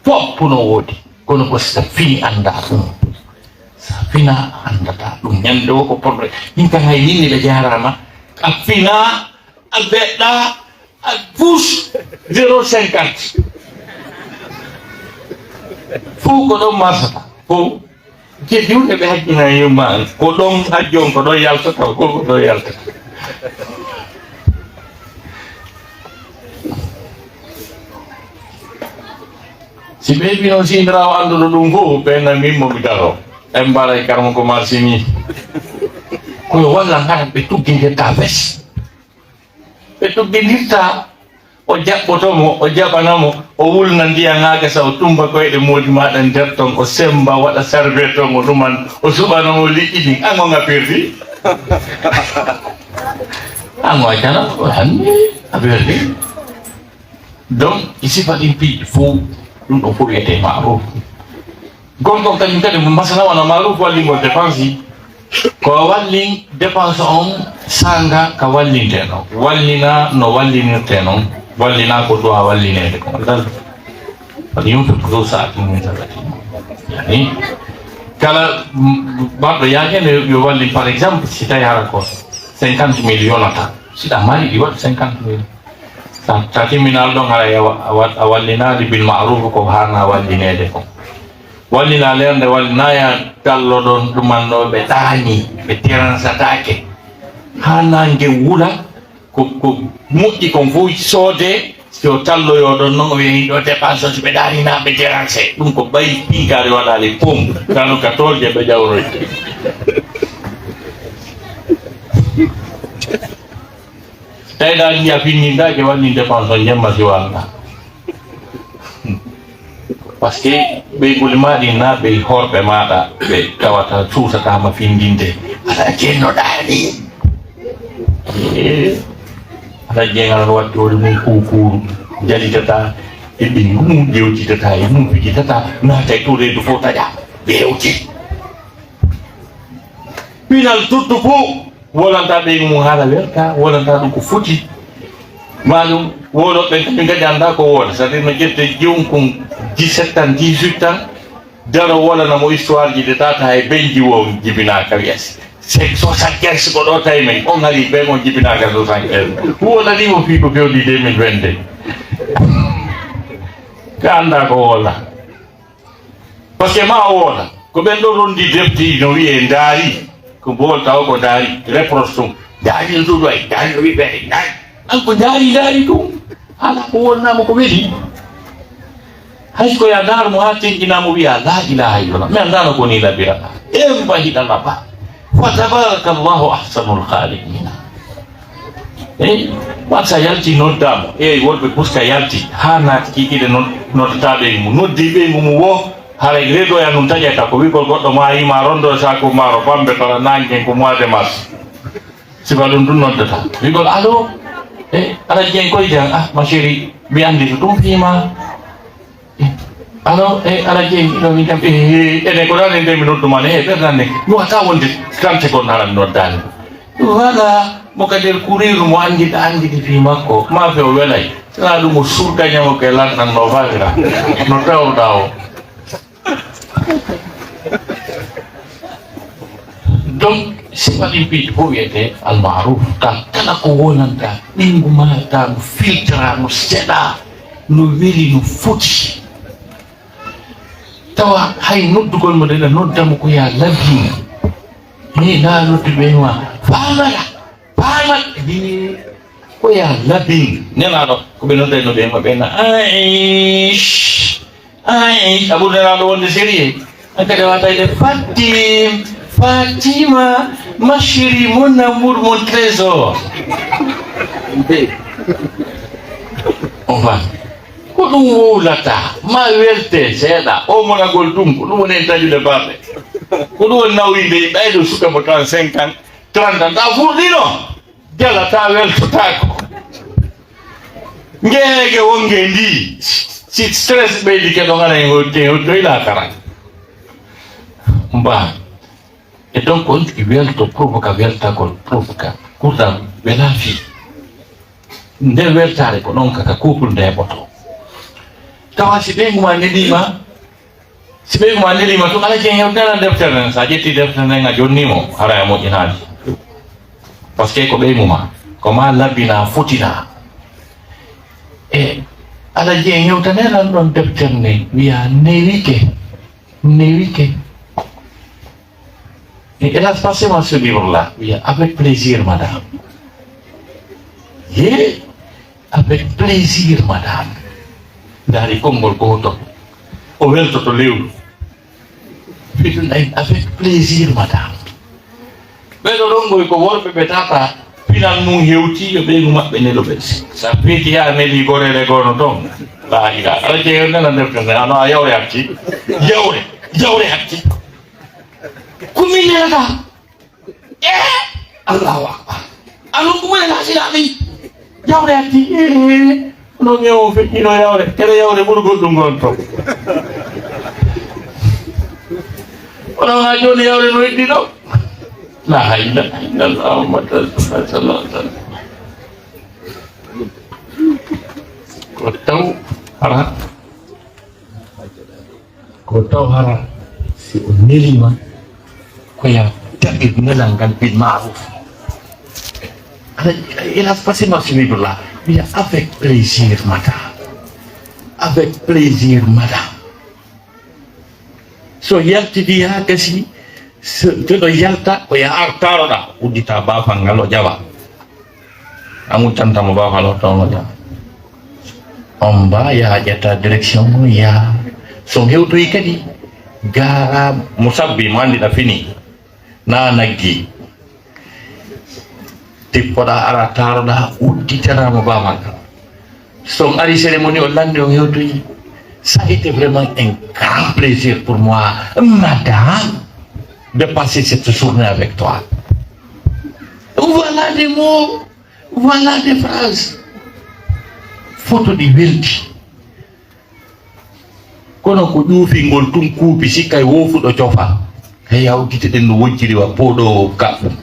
Fof no woodi. Kono ko si a fini anndaa ɗum. Sa fina a anndataa ɗum. Ñande o ko porɗo. Min kan hay yinni ɓe jaaraama. A fina, a beɗɗa, a bus zéro cinquante. Fof ko ɗon marsata. Fof. Jeddi hunde ɓe hajjina yumma an. Ko ɗon hajji on ko ɗon yaltata, ko ko ɗon yaltata. Si ɓe ɓino sindiraawo annduɗo ɗum fof, ɓe nan min mo mi daro. En mbaray karmo ko marsini. Koyo walla ngaran ɓe tuggindirta fes. Ɓe tuggindirta, o jaɓɓoto mo, o jaɓana mo, o wulna ndiyan haa gasa, o tumba koyɗe moodi maɗa nder ton, o semba, waɗa sarbe ton, o ɗuman, o suɓana mo liƴƴi ɗin. An on a perdi. An o accana, o hanni a perdi. Donc, i sifa ɗin piiji fof, ɗum ɗo fof wiyetee maaruf. Gonɗon kañum kadi mo masala wona maaruf wallingol dépense. Ko wallin dépense on sanga ka wallinte ɗon. Wallina no wallinirte non. Wallina ko duwa wallineede ko. Dal. Wal yunfiq zu sa'atin min sa'atihi. Yani, kala, mm, baɗɗo yaajende yo, yo wallin, par exemple, si tawi hara ko cinquante mille yonata. Si ɗa mari ɗi waɗ cinquante mille. Sa, sa timminal ɗon hara a wa-, a wa-, a wallinaali bil ma'ruf ko haana wallineede ko. Wallina leernde, wallinaya tallo ɗon ɗumanno ɓe ɗaani, ɓe teransataake. Haa naange wula, ko, ko moƴƴi kon fof soode, si o talloyo ɗon non, o wiya ɗo dépense, si ɓe ɗaani na ɓe teranse. Ɗum ko ɓay pinkaari waɗaali pom, kanu ka toolje ɓe ƴawroy. Tawi ɗa anndi a finndintaake, walli dépense on jemma si waalna. Parce que ɓeygol maa ɗin na ɓey horɓe maaɗa ɓe tawata suusata ma finndinde. Aɗa jennoɗaa ni. Eh, aɗa jeŋa no waɗde hoore mum kuukuuru. Jalitataa e ɓinngu mum, ƴeewtitataa e mum, fijitataa, naata e to reedu fof taƴa. Ɓe hewti. Pinal tuttu fof. Wolanta ɓeygu mum haala welta, wolanta ɗum ko foti. Maɗum wolo ɓen kañum kadi annda ko wooda. C'est-à-dire no ƴette jonkun dix-sept ans, dix-huit ans, daro wolana mo histoire ji de tata hay benji wo jibinaka wiya. C'est soixante-quinze ko ɗo tawi men, on hari ɓen on jibinaka soixante-quinze. Wolani mo fii ko fewndi deux mille vingt-deux. Ka annda ko woola. Parce que ma o wooda. Ko ɓen ɗo rondi defti no wiye ndaari. Ko mbool taw ko ndaari. Reproche ɗum. Ndaari no ɗum wayi. Ndaari no wiɓe. Ndaari. An ko ndaari, ndaari ɗum. Ala ko wonnama ko weli. Hay ko ya ndaar mo ha tenjinamo wiya la ilaha illallah. Mi andano ko ni labira. En ba hiɗa laba. Fa tabarakallahu ahsanul khaliqina. Eyi, wan sa yalti noddaama, eyi, wonɓe puska yalti, haa naati kiikiiɗe non-, noddataaɓe e mum, noddi ɓe e mum wo, haray reedoya nun taƴata ko wi'gol goɗɗo maayi ma rondo e saaku maaro bambe tara naangen ko mois de mars. Sifa ɗum ɗum noddata. Wi'gol, "Allo? Eh, Alhaji Dieng koy jam?" "Ah, ma chérie, mi anndi to ɗum fiima." "Allo, eh, Alhaji Dieng, ɗo min kam, eh, eh, ene ko ɗanen nde mi noddu ma ne, eh, ɓernande, mi wata wonde trente secondes hara mi noddaani." Voilà, mo ka nder kuriiru mo anndi ɗa anndi ɗi fii makko, ma fe o welay. Tana ɗum o surgañamo ke lanɗan no faatira, no tawɗa o. Donc, sifa ɗin piiji fof wiyetee almaruf, ka kala ko wonanta ɓinngu ma, ta no filtra, no seɗa, no weli, no foti. Tawa hay noddugol mo ɗen, nodda mo ko ya labin. Mi na noddu ɓe ma, "Faamala, faamal." Ni ko ya labin. Nelaaɗo, ko ɓe nodda no ɓe ma ɓe na, "Aish, Aish." Abu Nelaaɗo wonde sérieux. Kadi wata ene Fatim, Fatima, ma chérie, mon amour, mon trésor. On va. Ko ɗum wowlata, ma welte seeɗa, o monagol ɗum, ko ɗum woni en taƴude baɓe. Ko ɗum woni nawinde, ɓayɗo suka mo trente-cinq ans, trente ans, ta furɗino, jalata, weltotaako. Ngeege wonge ndi, si stress ɓeydike ɗon, ana e hoyte, hoytoy laakara. Mba. E donc, on tigi welto, provoka weltagol, provoka. Pourtant, wela fii. Nde weltaare ko ɗon kaka couple nde heɓoto. Tawa si ɓeyngu ma neliima, si ɓeyngu ma neliima tun, ala ken hewtana deftere nden. Sa ƴetti deftere nden, a jonni mo, hara a moƴƴinaali. Parce que ko ɓeyngu ma, ko ma labbina, fotina. E ala je hewtane lan ɗon deftere nden, wiya newike, newike. Et hélas, passez-moi ce livre-là. Oui, avec plaisir, madame. Ye, avec plaisir, madame. Ndaari konngol gooto. O weltoto lewru. Fitun ay, avec plaisir, madame. Ɓeɗo rongoy ko worɓe ɓe tata pinal mum hewti yo ɓeygu maɓɓe nelo ɓe. Sa feeti ya neli gorere gono toon. La ila. Ala je nana defte ne, ano a yawre hatti. Yawre, yawre hatti. Ko min nelata. Eh! Allahu Akbar. Alon ko wona la sila mi. Yawre hatti. Eh! Onon e on feƴƴino yawre. Kere yawre ɓurgol ɗum gon to. Onon ha joni yawre no heddi ɗo. La ilaha illallah Muhammad Rasulullah sallallahu alaihi wasallam. Ko taw hara. Ko taw hara si o neliima, ko ya daɓɓir nelal ngal bil maaruf. Ala, hélas, passez-moi ce livre-là. Wiya, avec plaisir, madame. Avec plaisir, madame. So yaltidi haa gasi, so, joɗo yalta, ko ya ar taroɗa, uddita baafal ngal o ƴawa. A muccanta mo baafal o toon o ƴawa. On mba yaha ƴetta direction mo yaha. So hewtoyi kadi, gaara mo sabbi mo anndi ɗa fini. Na naggi. Tippoɗa ara taroɗa, udditana mo baafal ngal. So on ari cérémonie o lande o hewtoyi. Ça a été vraiment un grand plaisir pour moi, madame, de passer cette journée avec toi. Voilà des mots, voilà des phrases. Foto ɗi welti. Kono ko ƴuufingol tun kuupi, sikka e woofuɗo cofa. Hey, hawtite ɗen no wojjiri wa pooɗoowo kaɓɓum.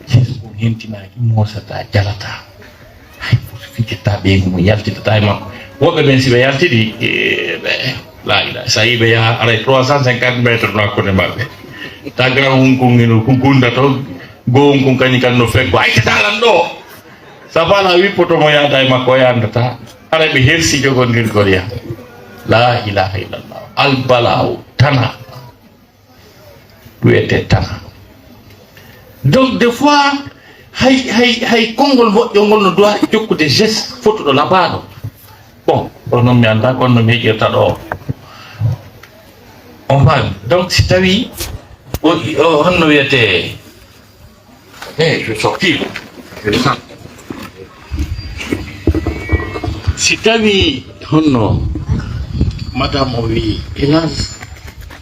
Yeeso on hentinaaki, moosata, jalata. Hay gooto fijirta ɓeyngu mum, yaltitata e makko. Woɓɓe ɓen, si ɓe yaltidi, e, ɓe, la ilaha, so a yii ɓe yaha, aray trois cent cinquante mètres no hakkunde maɓɓe. Tagra hunkun ino hunkunda to, goo hunkun kañum kan no feggo. Ay, tata lan ɗo. Sa faala wippoto mo yaada e makko, o yaandata. Aray ɓe hersi jogondirgol ya. La ilaha illallah. Albala'u tana. Wiyete tana. Donc, des fois, hay, hay, hay konngol moƴƴol ngol no doit jokkude geste fotuɗo labaaɗo. Bon, o noon mi anndaa ko on no mi heƴirta ɗo. On faami? Donc, si tawi o, o, honno wiyetee? Eh, je suis sorti. Je descends. Si tawi honno madame o wi, hélas,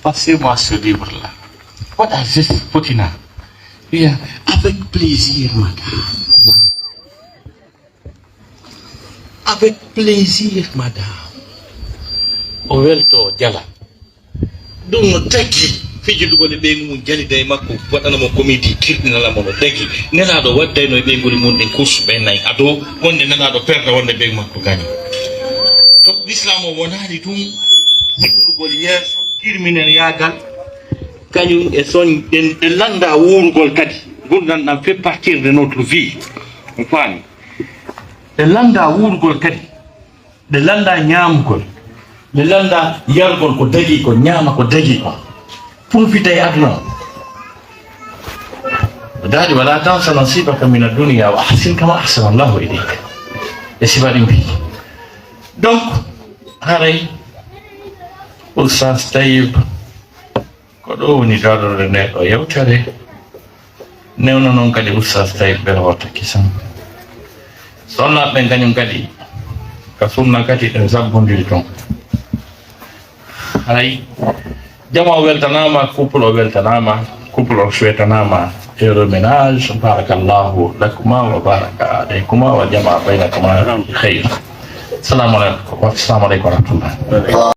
passez-moi ce livre-là. Waɗa geste fotina. Wiya, avec plaisir, madame. Avec plaisir, madame. O welto, o jala. Ɗum no taggi fijidugol e ɓeyngu mum, jalida e makko, waɗana mo comédie, kirɗinala mo no taggi. Nelaaɗo waddayno e ɓeynguuli mum ɗin course ɓe nayi ado, wonde Nelaaɗo perda, wonde ɓeyngu makko gañi. Donc, l'islam o wonaani ɗum, fuɗɗugol yeeso, kirmineyaagal, kañum e soñ-, en, en lannda wuurugol kadi. Ngurndan ɗan fait partie de notre vie. On faami? En lannda wuurugol kadi. Ɓe lannda ñaamugol, ɓe lannda yargol ko dagii kon, ñaama ko dagii kon. Ɗum fita e aduna o. O daali, "Wala tansa nasibaka mina dunya wa ahsin kama ahsana Allahu ilayk." E sifa ɗin fii. Donc, haray, Oustaz Taïb, Ɗo woni darorde nde ɗo yewtere. Newno noon kadi Oustaz Taïb Bere Worta Kisan. Sonnaaɓe ɓen kañum kadi, ka sunna kadi ɓe sabbondiri toon. Haray, jama o weltanaama, couple o weltanaama, couple o suwetanaama. Heureux ménage, barakallahu lakuma wa baraka alaykuma wa jama baynakuma bi khayr. Assalamu aleykum, assalamu aleykum wa rahmatullah.